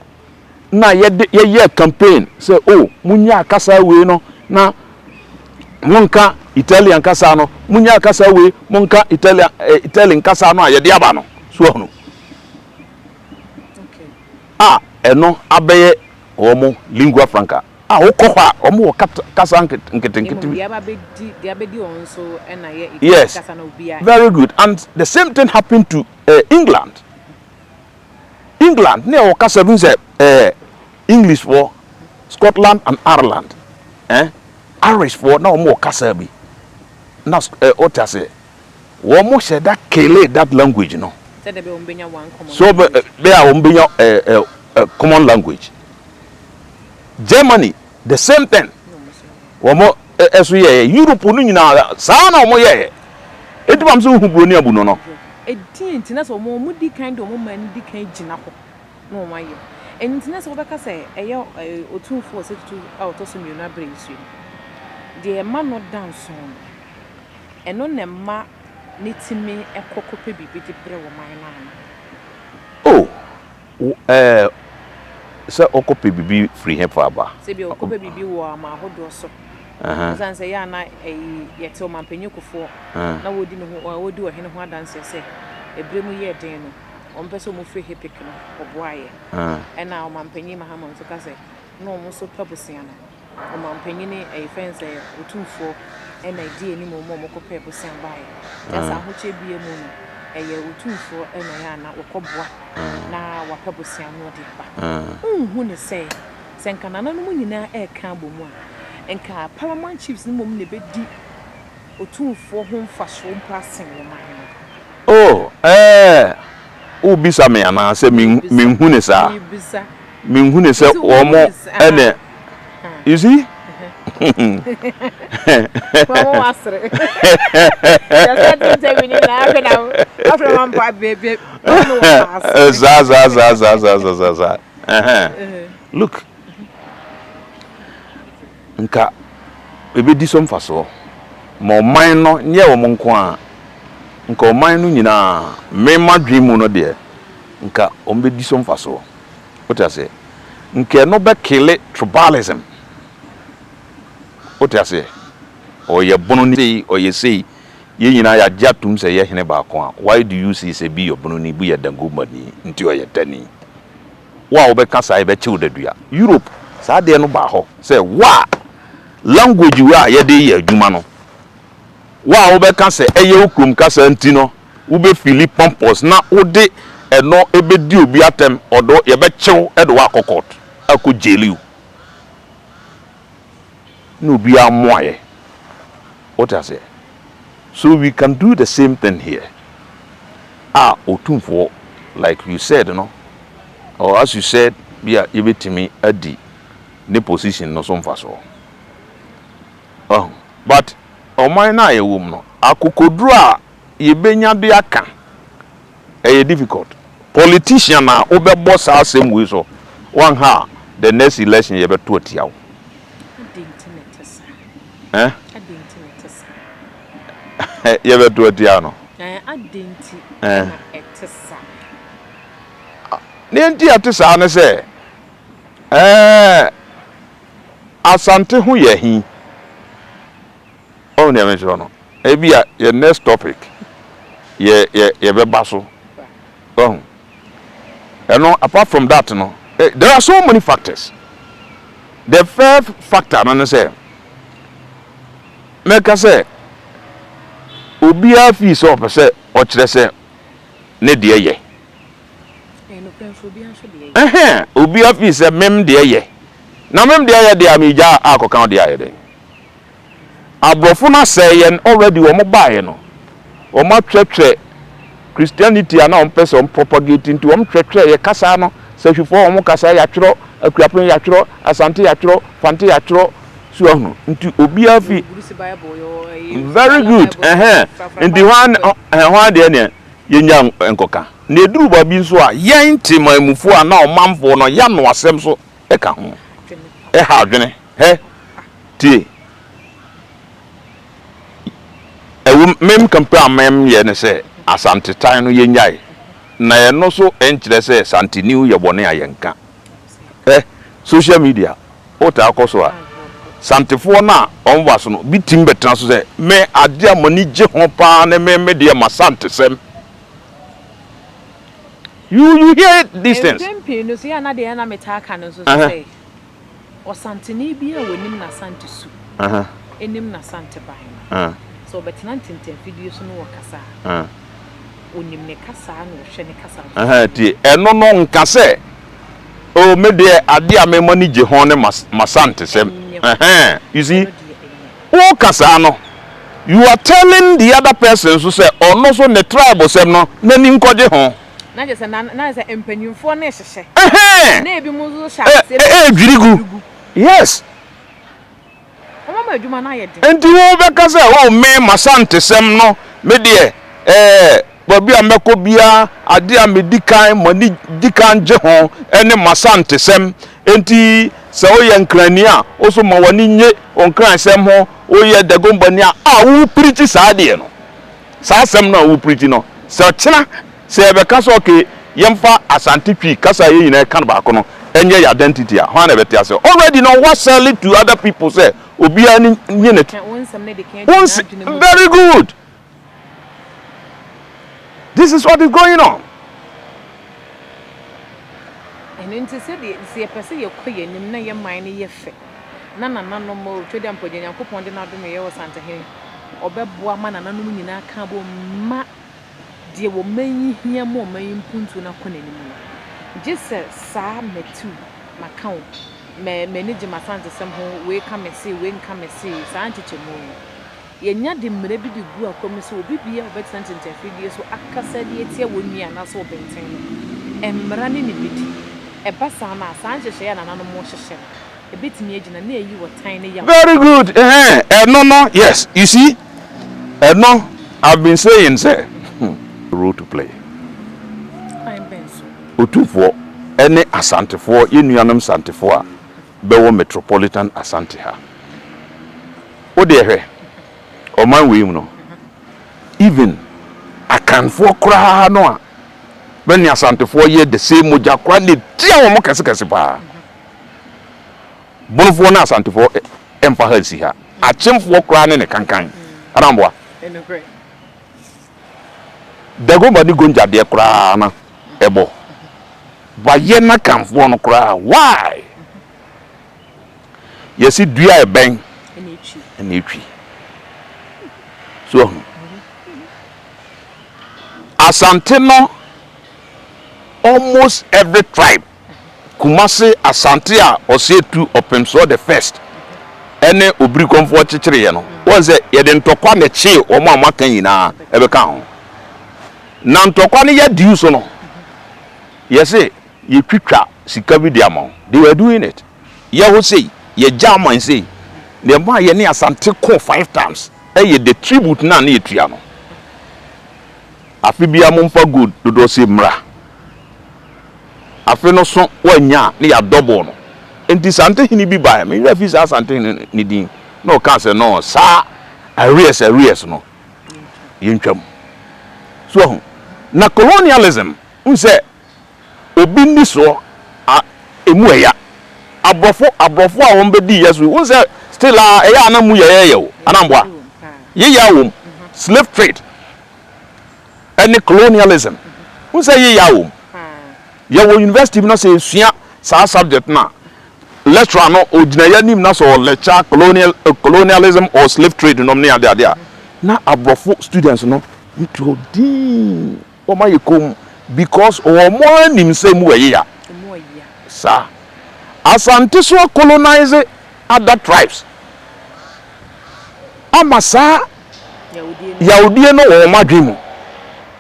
na yɛde yɛyɛɛ campaign sɛ oh monyaa kasa wei no na monka Italian kasa no, monyaa kasa wei monka Italian eh, Italian kasa no a yɛde aba no so ahunu a ɛno abɛyɛ wɔn lingua franca a wokɔ hɔ a wɔn wɔ kasa nketenkete bi. Yes, very good and the same thing happened to England. England ne ɛwɔ kasa bi sɛ ɛɛ English foɔ, Scotland and Ireland eh, Irish foɔ na wɔn wɔ kasa bi na ɛ ɔte aseɛ wɔn hyɛ da kele that language no so bɛ bɛ a wɔn bɛnya ɛ ɛ ɛ common language. Germany the same thing wɔn ɛso yɛɛ Europe no nyinaa saa na wɔn yɛɛ eti maam sɛ wohu buroni abu no no. Ɛdeɛn nti na sɛ wɔn wɔn di kan de wɔn man no di kan gyina hɔ na wɔn ayɛ ɛno nti na sɛ wobɛka sɛ ɛyɛ Otumfoɔ Osei Tutu a ɔtɔ so mmienu abrɛ yi so yi deɛ ɛma no da nso no ɛno na ɛma ne tumi kɔ kɔpɛ biribi de brɛ wɔn man no anaa? Oh, Wo ɛɛ sɛ ɔkɔpɛ biribi firi hefa aba? Sɛ ebia ɔkɔpɛ biribi wɔ aman ahodoɔ so. Ɛsiane sɛ ɛyɛ a na ɛyi yɛte ɔmanpanyin Kufuor na wɔredi ne ho wɔredi ɔhene ho adanseɛ sɛ ɛberɛ mu yɛɛ den no wɔmpɛ sɛ wɔfiri HIPC no wɔboaeɛ. Ɛna ɔmanpanyin Mahama nso ka sɛ na wɔn nso pɛ bosea no. Ɔmanpanyin ɛyɛ fɛn sɛ Otumfoɔ na ɛdi anim wɔn a wɔkɔpɛɛ bosea baeɛ. Kyerɛ sɛ ahokyɛ biara mu no, ɛyɛ Otumfoɔ na ɛyɛ a na wɔkɔboa na wapɛ bosea no ɔde aba. Wonhu no sɛ, sɛ nka nananom nyinaa reka abɔ mu a, nka Paramount Chiefs no mmom na ɛbɛdi Otumfoɔ ho mfasoɔ mpo asen ɔman no. Oh, ɛɛ, wobisa me anaa sɛ menhu no saa? Mebisa. Menhu no sɛ wɔn ɛna, you see? Saa saa saa saa saa saa saa. Look, nka ɛbɛdi so mfasoɔ ma ɔman no nyɛ wɔn nko ara, nka ɔman no nyinaa, me m'adwene mu no deɛ, nka wɔbɛdi so mfasoɔ. Wote aseɛ? Nka ɛno bɛkele tribalism. Wote aseɛ? Ɔyɛ bono ni sei, ɔyɛ sei, yɛn nyinaa yɛagye atom sɛ yɛ hene baako a, why do you see sɛ bi yɛ ɔbononi, bi yɛ Dangomani, nti ɔyɛ dani? Wo a wobɛka saa yɛbɛkye wo dadua. Europe saa adeɛ no baa hɔ sɛ wo a language wei a yɛde yɛ adwuma no, wo a wobɛka sɛ ɛyɛ wo kurom kasa nti no wobɛ feeli pompous na wode ɛno bɛdi obi atɛm ɔdɔ yɛbɛkye wo de wo akɔ court akɔ jaili wo na obiara mmoa yɛ. Wote aseɛ? So we can do the same thing here a Otumfoɔ like you said no or as you said bi a yɛbɛtumi adi ne position no so mfasoɔ. Wahu? But ɔman no a yɛwɔ mu no, akokoduro a yɛbɛnya de aka ɛyɛ difficult. Politician a wobɛbɔ saa asɛm wei so, wanha a the next election yɛbɛto atia wo. Adɛn nti na ɛte saa? Eh? Adɛn nti na ɛte saa? Yɛbɛto atia no. Eh, adɛn nti na ɛte saa? Nea nti a ɛte saa ne sɛ, eh, Asante ho yɛ he. Wahu nea mekyerɛ no? Ebia yɛ next topic yɛ yɛ yɛbɛba so. Wahu? Ɛno apart from that no, eh, there are so many factors. The first factor no ne sɛ, mɛka sɛ obiara fii sɛ ɔpɛ sɛ ɔkyerɛ sɛ. ne deɛ yɛ. Ɛhɛn, obiara feel sɛ mem deɛ yɛ. Na mem deɛ yɛ deɛ a megya akɔka wo deɛ ayɛ dɛn? Aborɔfo no asɛe yɛn already wɔn baeɛ no wɔn atwerɛtwerɛ Christianity a na wɔn pɛ sɛ wɔn propagate nti wɔn twerɛtwerɛ yɛ kasa no Sahwifoɔ wɔn kasa yɛatwerɛ Akuapem yɛatwerɛ Asante yɛatwerɛ Fante yɛatwerɛ so ahunu nti obiara fi very good ɛhɛn nti hwan ɛhɛn hwan deɛ neɛ yɛnya nkɔka na ɛduru baabi nso a yɛn temanmufoɔ a na ɔmanfoɔ no yɛano asɛm so ɛka ho ɛha adwene hɛ Tie. Ɛwom, mem kampe a mem yɛ ne sɛ Asantetan no yɛnyae, na ɛno so nkyerɛ sɛ Santeniw yɛ bɔne a yɛnka. Hɛ, social media, wotaa kɔ so a, Santefoɔ no a wɔn ba so no, bi tumi bɛtena so sɛ, me adeɛ a m'ani gye ho paa ne me me deɛ m'Asantesɛm. You, you hear these things. Mpɛn pii no so, yɛ a na deɛ na metaa ka no nso so sɛ, Ɔsanteni biara a onim n'Asante su, nim n'Asante ban no, sɛ ɔbɛtena ntentanfidie so na ɔkasa a, ɔnim ne kasaa na ɔhwɛ ne kasa nso so yie. Tie, ɛno no nka sɛ, Oh, me deɛ adeɛ a me m'ani gye ho ne m'Asantesɛm. Ɛnyɛ, You see, ɛno deɛ ɛnyɛ. woka saa no, you are telling the other person nso sɛ ɔno nso ne tribe sɛm no, n'ani nkɔgye ho. Na kyerɛ sɛ na na kyerɛ sɛ mpanyinfoɔ no rehyehyɛ. Ɛhɛn! Na ebinom nso hyɛ aseɛ Ɛ ɛ ɛredwiri gu. gu. Yes. Wɔn ama adwuma no ayɛ den. Nti wobɛka sɛ, oh me m'asantesɛm no, me deɛ ɛɛ baabi a mɛkɔ biara, adeɛ a medi kan m'ani di kan gye ho ne m'asantesɛm. Nti sɛ woyɛ Nkrani a, wo nso ma w'ani nnye wo Nkransɛm ho, woyɛ Dagombani a, a worepirikyi saa adeɛ no. Saa asɛm no a worepirikyi no, sɛ ɔkyena Sɛ yɛbɛka sɛ okay yɛmfa Asante Twi kasa a yɛn nyinaa ka no baako no nyɛ yɛn identity a, hwan na ɛbɛte aseɛ? Already no wa sell it to other people sɛ obiara ni nye ne Ka wo nsɛm no de ka wo agyina nse n'adwene mu very good. This is what is going on. Ɛno nti sɛdeɛ sɛ yɛpɛ sɛ yɛkɔ yɛn anim na yɛn man no yɛ fɛ na nananom o Twedeampɔ deɛ Nyankopɔn de no adome yɛn wɔ Santehene ɔbɛboa ma nananom nyinaa ka abom ma deɛ ɔman yi hia ma ɔman yi mpuntuo no akɔ n'anim no, gye sɛ saa matu, maka wo, mɛ, m'ani gye m'Asantesɛm ho, wei ka me se, wei nka me se, saa nkyekyɛmu no. Yɛnya de mmara bi de gu akwan mu sɛ obi biara a ɔbɛtena ntɛntɛnfidie so akasa de atia wɔn nua anaasɛ ɔbɛnten no, mmara ne no bɛdi. Ɛba saa no a, saa nhyehyɛeɛ a nananom hyehyɛ no, ɛbɛtumi agyina na ayi ɔtan ne yaw. Very good ɛhɛn ɛno no yes you see ɛno I've been saying sɛ hmm role to play. Kwan bɛn so? Otumfoɔ ɛne Asantefoɔ yɛn nuanom Santefoɔ a bɛwɔ Metropolitan Asante ha wo deɛ hwɛ ɔman wei mu no even Akanfoɔ koraa no a bɛne Asantefoɔ yɛ the same mogya koraa na ɛtia wɔn kɛse kɛse paa. Bonofoɔ ne Asantefoɔ mfa ha nsi ha. Akyemfoɔ koraa ne ne kankan. Anaa mboa? Dagomba ne Gonja deɛ koraa no ɛbɔ. Wayɛ n'Akanfoɔ no koraa why? Yɛsi dua ɛbɛn ɛna etwi. So ahu? Asante no almost every tribe Kumasi Asante a Ɔsɛetu Ɔpemsoɔ the first ne Obirikɔmfoɔ kyekyereeɛ no, woahu sɛ yɛde ntɔkwa na ɛkyee wɔn a wɔaka nyinaa bɛkaa ho. Na ntɔkwa no yɛdii so no, yɛse yɛtwitwa sika bi de ama wo. They were doing it. Yɛhɔ sei, yɛ German sei, na ɛmaa yɛne Asante koo five times yɛ the tribute no a na yɛtua no. Afe biara momfa gold dodoɔ sei mmra. Afe no so wannya a, ne yɛadɔbol no. Enti Santehene bi baeɛ, me werɛ afi saa Santehene no din, na ɔkaa sɛ, No, saa arrears arrears no, yɛntwam. So wahu? Na colonialism, wohu sɛ obi nnisoɔ a, ɛmu ɛya. Aborɔfo, aborɔfo a wɔbɛdii yɛ so yi, wohu sɛ still a, ɛyɛ a na mu yɛyɛyɛ o, anaa mboa? Yeya wom. Slave trade. ɛne colonialism. Wohu sɛ ɛyɛ yaw wom. Yɛwɔ university bi na sɛ yɛsua saa subject no a, lecturer no ogyina yɛn anim na sɛ ɔlecture colonial, eh, colonialism or slave trade nom ne ade ade a, na aborɔfo students no yɛtu hɔ dinn. Wɔn ayɛ komm because wɔn ara nim sɛ emu ɛyeya. Saa. Asante so acolonise other tribes ama saa yawdie no wɔ wɔn adwene mu.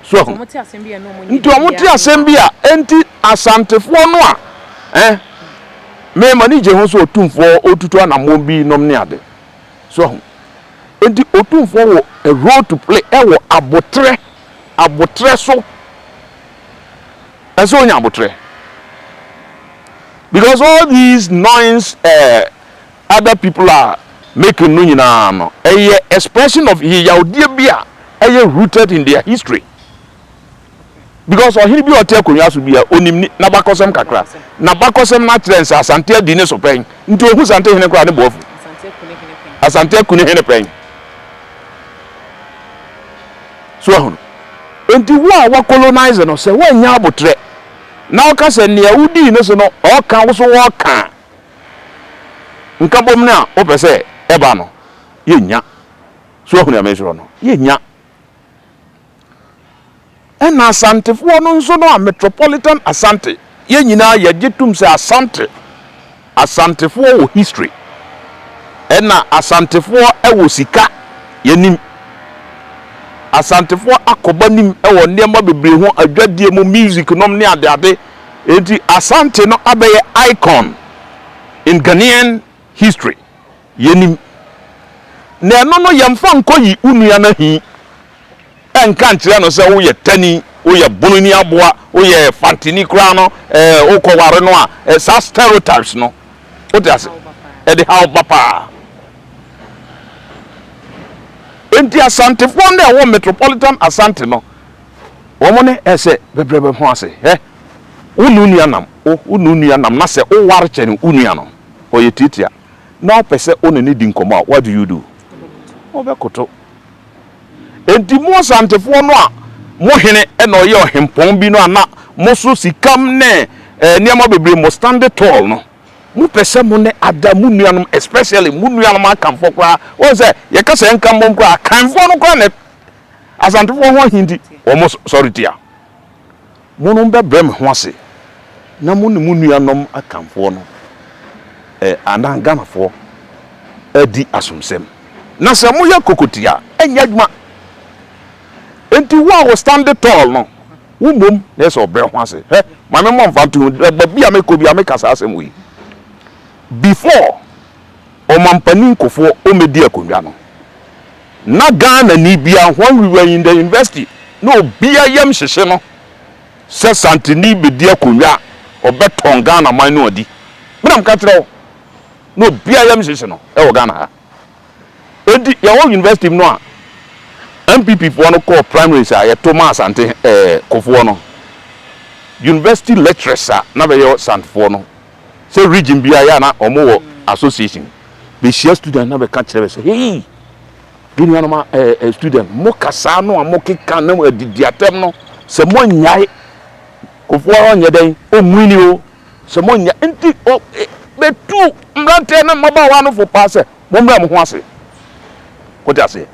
So ahu? Nti wɔn te asɛm bi a enti Asantefoɔ no a eh, me m'ani gye ho sɛ Otumfoɔ ɔtutu anammɔn bi nom ne ade. So ahu? Enti Otumfoɔ wɔ a role to play ɛwɔ aboterɛ, aboterɛ so. Ɛsɛ onya aboterɛ. Because all these noise eh, other people are making no nyinaa no, ɛyɛ expression of yeyawdeɛ bi a ɛyɛ rooted in their history. Because ɔhene bi a ɔte akonnwa so bi a onim ni n'abakɔsɛm kakra. N'abakɔsɛm no akyerɛ sɛ Asante adi ne so pɛn. Nti ohu Sante hene koraa ne bo afu. Asante aku ne hene pɛn. So ahunu. Nti wo a wa colonize no sɛ woannya abotrɛ na woka sɛ nea wodii ne so no ɔka wo so wɔka a nkabom no a wopɛ sɛ ɛba no yɛnnya. So ahunu nea mekyerɛ no? Yɛnnya. Ɛna Asantefoɔ no nso no a Metropolitan Asante, yɛn nyinaa yɛgye tom sɛ Asante, Asantefoɔ wɔ history, ɛna Asantefoɔ wɔ sika, yɛnim. Asantefoɔ akɔba nim wɔ nneɛma bebree ho, adwadie mu, music nom ne adeade. Enti Asante no abɛyɛ icon in Ghanaian history, yɛnim. Na ɛno no yɛmfa nkɔyi wo nua no ahi. Ɛnka nkyerɛ no sɛ woyɛ tani, woyɛ bononi aboa, woyɛ fantini koraa no, ɛɛ wokɔware no a, ɛɛ saa stereotypes no, wote ase, ɛde haw ba paa. Enti Asantefoɔ no a ɛwɔ Metropolitan Asante no, wɔn ne ɛsɛ bɛbrɛ bɛ ho ase. Hɛ, wo ne wo nua nam, wo wo ne wo nua nam na sɛ woware kyɛne wo nua no, ɔyɛ tiatia, na wopɛ sɛ wo ne no di nkɔmmɔ a, what do you do? Wobɛkoto. Enti mo Asantefoɔ no a mo hene na ɔyɛ ɔhempɔn bi no a na mo so sikam ne nneɛma bebree mo stand tall no, mo pɛ sɛ mo ne ada mo nuanom especially mo nuanom Akanfoɔ koraa, wohu sɛ yɛka sɛ yɛnka mmom koraa Akanfoɔ no koraa na Asantefoɔ ho ahi nti wɔn sɔre tia. Mo no bɛbrɛ me ho ase na mo ne mo nuanom Akanfoɔ no anaa Ghanafoɔ adi asomsɛm. Na sɛ moyɛ kokotia a, ɛnyɛ adwuma. Enti wo a wo stand tall no, wo mmom na ɛsɛ sɛ ɔbrɛ ho ase. Hwɛ, ma me mmɔ mfatoho, baabi a mekɔ biara meka saa asɛm wei. Before Ɔmampanin Kufuor ɔmmɛdi akonnwa no, na Ghanani biara, when we were in the university, na obiara yam hyehye no sɛ Santini bɛdi akonnwa a, ɔbɛtɔn Ghana man no adi. Me na meka kyerɛ wo, na obiara yam hyehye no wɔ Ghana ha. Enti yɛwɔ university mu no a, NPP foɔ no kɔɔ primaries a yɛto maa Asante eh, Kufuor no, university lecturers a na bɛyɛ Santefoɔ no, sɛ region biara yɛ a na wɔn wɔ association bɛhyia student na bɛka kyerɛ bɛ sɛ hei me nuanom a ɛɛ eh, student mo kasaa no a mo keka na mo adidi atɛm no sɛ mo nyae kofoɔ ɔnyɛ dɛn ɔnwini o sɛ mo nya nti ɔ e, bɛtu mmeranteɛ ne mmabaawa no fo paa sɛ mo mmrɛ mo ho ase wote aseɛ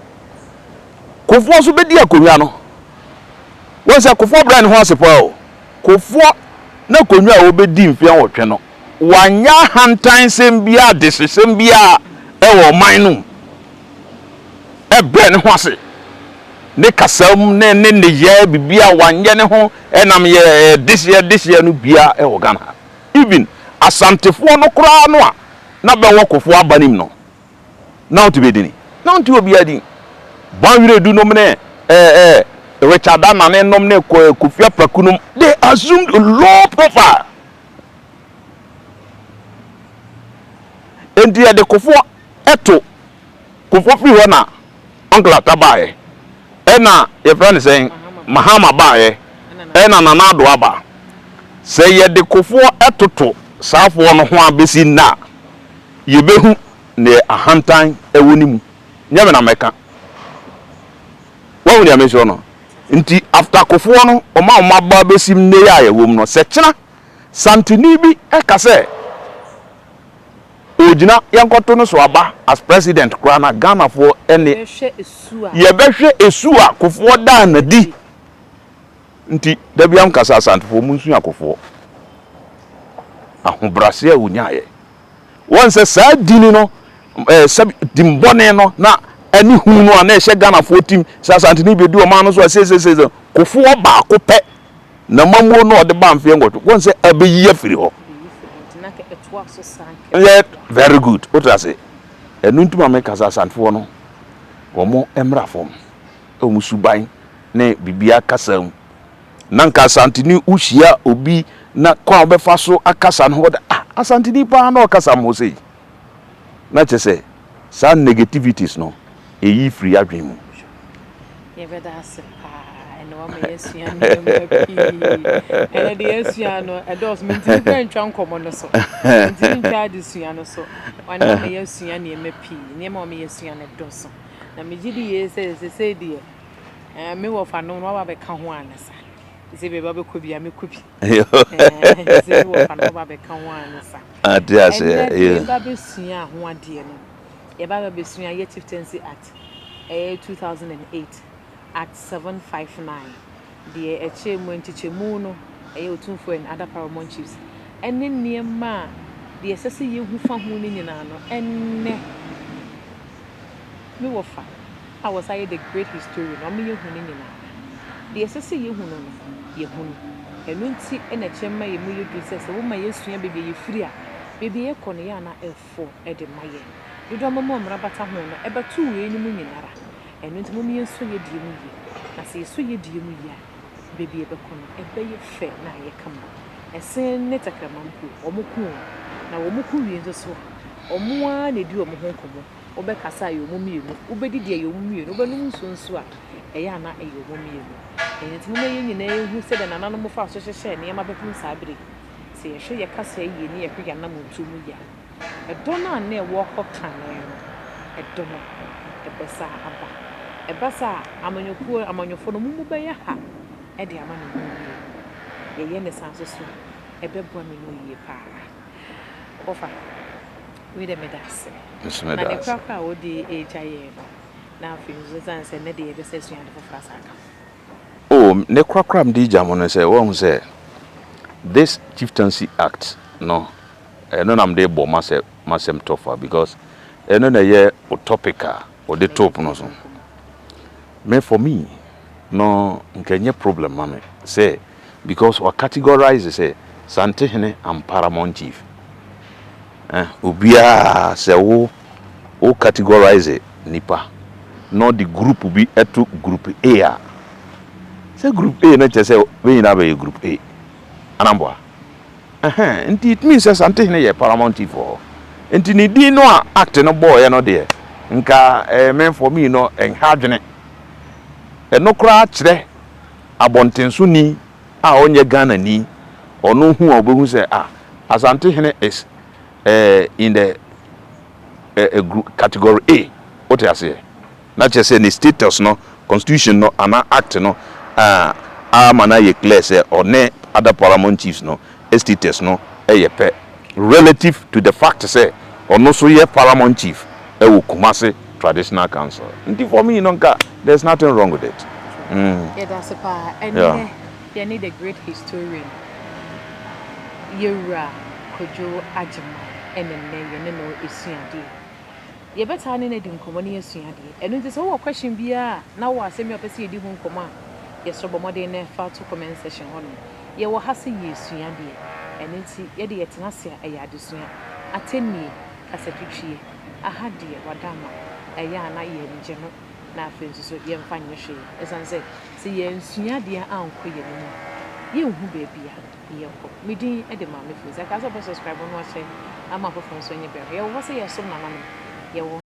kofoɔ nso bɛdi akonnwa no wɔn sɛ kofoɔ brɛ ne ho ase paa o Kufuor n'akonnwa a obedi mfe awɔtwe no, wanyɛ ahantansɛm biara, adehyesɛm biara wɔ ɔman no mu. Ɛbrɛɛ ne ho ase. Ne kasa mu ne ne nneyɛɛ, biribiara wanyɛ ne ho nam yɛ dehyeɛ dehyeɛ no biara wɔ Ghana ha. Even Asantefoɔ no koraa no a na bɛwɔ Kufuor aba no mu no, Na ɔnte bɛ dini. Na ɔnte obiara din. Bon Wiredu nom ne eh, eh, Richard Anane nom ne Kofi Apraku nom, they assumed low profile. Enti yɛde Kofoɔ ɛto Kofoɔ firi hɔ na Uncle Atta baeɛ, ɛna yɛfrɛ no sɛn, Mahama baeɛ, ɛna Nana Addo aba. Sɛ yɛde Kofoɔ ɛtoto saafoɔ no ho a bɛsi nnɛ a, Yebehu nea ahantan wɔ ne mu. Nyɛ me na mɛka. Woahu nea mekyerɛ no? Nti after Kofoɔ no, wɔn a wɔn aba abɛsi nnɛ yi a yɛwɔ mu no, sɛ kyena Santini bi ka sɛ ɔregyina yɛnkɔto no so aba as president koraa no a, Ghanafoɔ ne yɛbɛhwɛ esu a Kofoɔ daa no adi. Nti da biara meka sɛ Asantefoɔ monsua Akofoɔ ahobrɛaseɛ a wɔnyaeɛ. Wɔn sɛ saa dini no ɛɛ sɛbi dimbɔne no na ɛne hu no a na ɛhyɛ Ghanafoɔ tim sɛ Asanteni bɛdi ɔman no so a seeseesei Kofoɔ baako pɛ na mamuo no a ɔde ba mfeɛ nwɔtwe wɔn sɛ abɛyi afiri hɔ. Yɛ very good wote ase ɛno nti ma meka sɛ Asantefoɔ no wɔn mmra fam wɔn suban ne biribiara kasa mu na nka Asanteni wohyia obi na kwan a wobɛfa so akasa no wɔde ah Asanteni paa na ɔkasa mo sei na kyerɛ sɛ saa negativities no ɛyi firi adwene mu. Yɛbɛda ase paa ɛna wama yɛasua nneɛma pii. Ɛnɛ deɛ yɛasua no ɛdɔɔso mentumi kora ntwa nkɔmmɔ no so. Mentumi ntwa adesua no so. Ɔne wama yɛasua nneɛma pii. Nneɛma wama yɛasua no ɛdɔɔso. Na megye di yie sɛ sesei deɛ ɛɛ me wɔfa no no waba abɛka ho ansa. Sɛ baabi a wobɛkɔ bi a mɛkɔ bi. Sɛ me wɔfa no waba abɛka ho ansa. Ate aseɛ. Ɛnɛ deɛ yɛba abɛsua ho adeɛ no yɛba abɛsua yɛ Chieftaincy Act ɛyɛ 2008 Act 759 deɛ ɛkyerɛ mu nkyekyɛmu no ɛyɛ Otumfoɔ and other paramount chiefs ɛne nneɛma a deɛ ɛsɛ sɛ yɛhu fa ho no nyinaa no ɛnnɛ me wɔfa a wɔsan yɛ the great historian ɔmo yɛhu no nyinaa deɛ ɛsɛ sɛ yɛhu no no yɛhu no ɛno nti ɛna ɛkyerɛ ma yɛn mu yɛ duru sɛ sɛ woma yɛsua baabi a yɛfiri a baabi a yɛkɔ no yɛ ana ɛfo ɛde ma yɛn dodoɔ ama mu a mmara bata ho no ɛbɛto wei no mu nyinara ɛno nti mom yɛnsɔ yɛ die mu yie na sɛ yɛsɔ yɛ die mu yie a baabi a yɛbɛkɔ no ɛbɛyɛ fɛ na ayɛ kama ɛsen ne tɛkrɛma mpo ɔmo ko o na wɔn ko wie nso so a ɔmo ara na edi wɔn ho nkɔmmɔ wobɛkasa a ɛyɛ ɔmo mmienu wobɛdidi a ɛyɛ ɔmo mmienu wobɛnom nsuo nso a ɛyɛ ana ɛyɛ ɔmo mmienu ɛno nti moma yɛn nyinaa ehu sɛdeɛ nananom fa so hyehyɛ nneɛma bɛpem saa bere yi sɛ yɛhwɛ yɛ kasa yie ne yɛhwɛ yɛn anamontuo mu yie a ɛdɔ no a na ɛwɔ hɔ kane no ɛdɔ no ɛbɛsa aba ɛba saa a amanyɔkuo amanyɔfoɔ no mo mu bɛyɛ ha ɛde ama ne ho yie yɛyɛ ne saa nso so a ɛbɛboa me no yie paa wɔfa wei dɛ meda ase Nso na meda ne ase. korakora a wode ɛgya yɛn no na afei nso ɛsiane sɛ nnɛ deɛ yɛbɛsɛ asua ade foforɔ asa aka ho. Oh, ne korakora mede gya mo no sɛ wɔhu sɛ this Chieftaincy Act no ɛno na mede bɔ masɛ masɛm tɔfa because ɛno na ɛyɛ o topic a ɔde top no so. Me for me no nka ɛnyɛ problem ma me sɛ because wa categorize sɛ Santehene and paramount chief. Obiara sɛ wo categorize nipa na ɔde group bi ɛto group A a sɛ group A no kyerɛ sɛ bɛ nyinaa bɛyɛ group A anamboa ɛhɛn nti it means sɛ Santehene yɛ paramount chief wɔ hɔ nti ne din no a act no bɔɔyɛ no deɛ nka me for me no ɛnha adwene ɛno koraa kyerɛ abɔntensoni a ɔnyɛ Ghana ni ɔno hu a ɔbɛhu sɛ ah, Asantehene is in the group category A wote aseɛ na kyerɛ sɛ ne status no constitution no anaa act no ama no ayɛ clear sɛ ɔne other paramount chiefs no status no ɛyɛ pɛ relative to the fact sɛ ɔno nso yɛ paramount chief ɛwɔ Kumasi Traditional Council nti for me no nka there's nothing wrong with it. Yɛda ase paa ɛnnɛ yɛne the great historian yɛwura Kojo Agyema ɛne nnɛ yɛne no esua adeɛ yɛbɛtaa ne no adi nkɔmmɔ ne yɛsua adeɛ ɛno nti sɛ wowɔ question biara na wowɔ asɛm bi a wopɛ sɛ yɛdi ho nkɔmmɔ a yɛsrɛ bɔ mmɔden na ɛfa to comment section hɔnom yɛwɔ ha sɛ yɛsua adeɛ ɛno nti yɛde yɛtena ase a ɛyɛ adesua atɛnnie kasatwitwie aha deɛ wada ama ɛyɛ a na yɛngye no na afei nso so yɛmfa nyɛ hwee ɛsiane sɛ sɛ yɛnsua adeɛ ankɔ yɛn anim a yɛnhu baabi a yɛkɔ me din de Maame Fo sɛ ka sɛ wopɛ subscribe no ahyɛ ama afoforɔ nso nyɛ biara yɛwɔ hɔ sɛ yɛsom nananom yɛwɔ.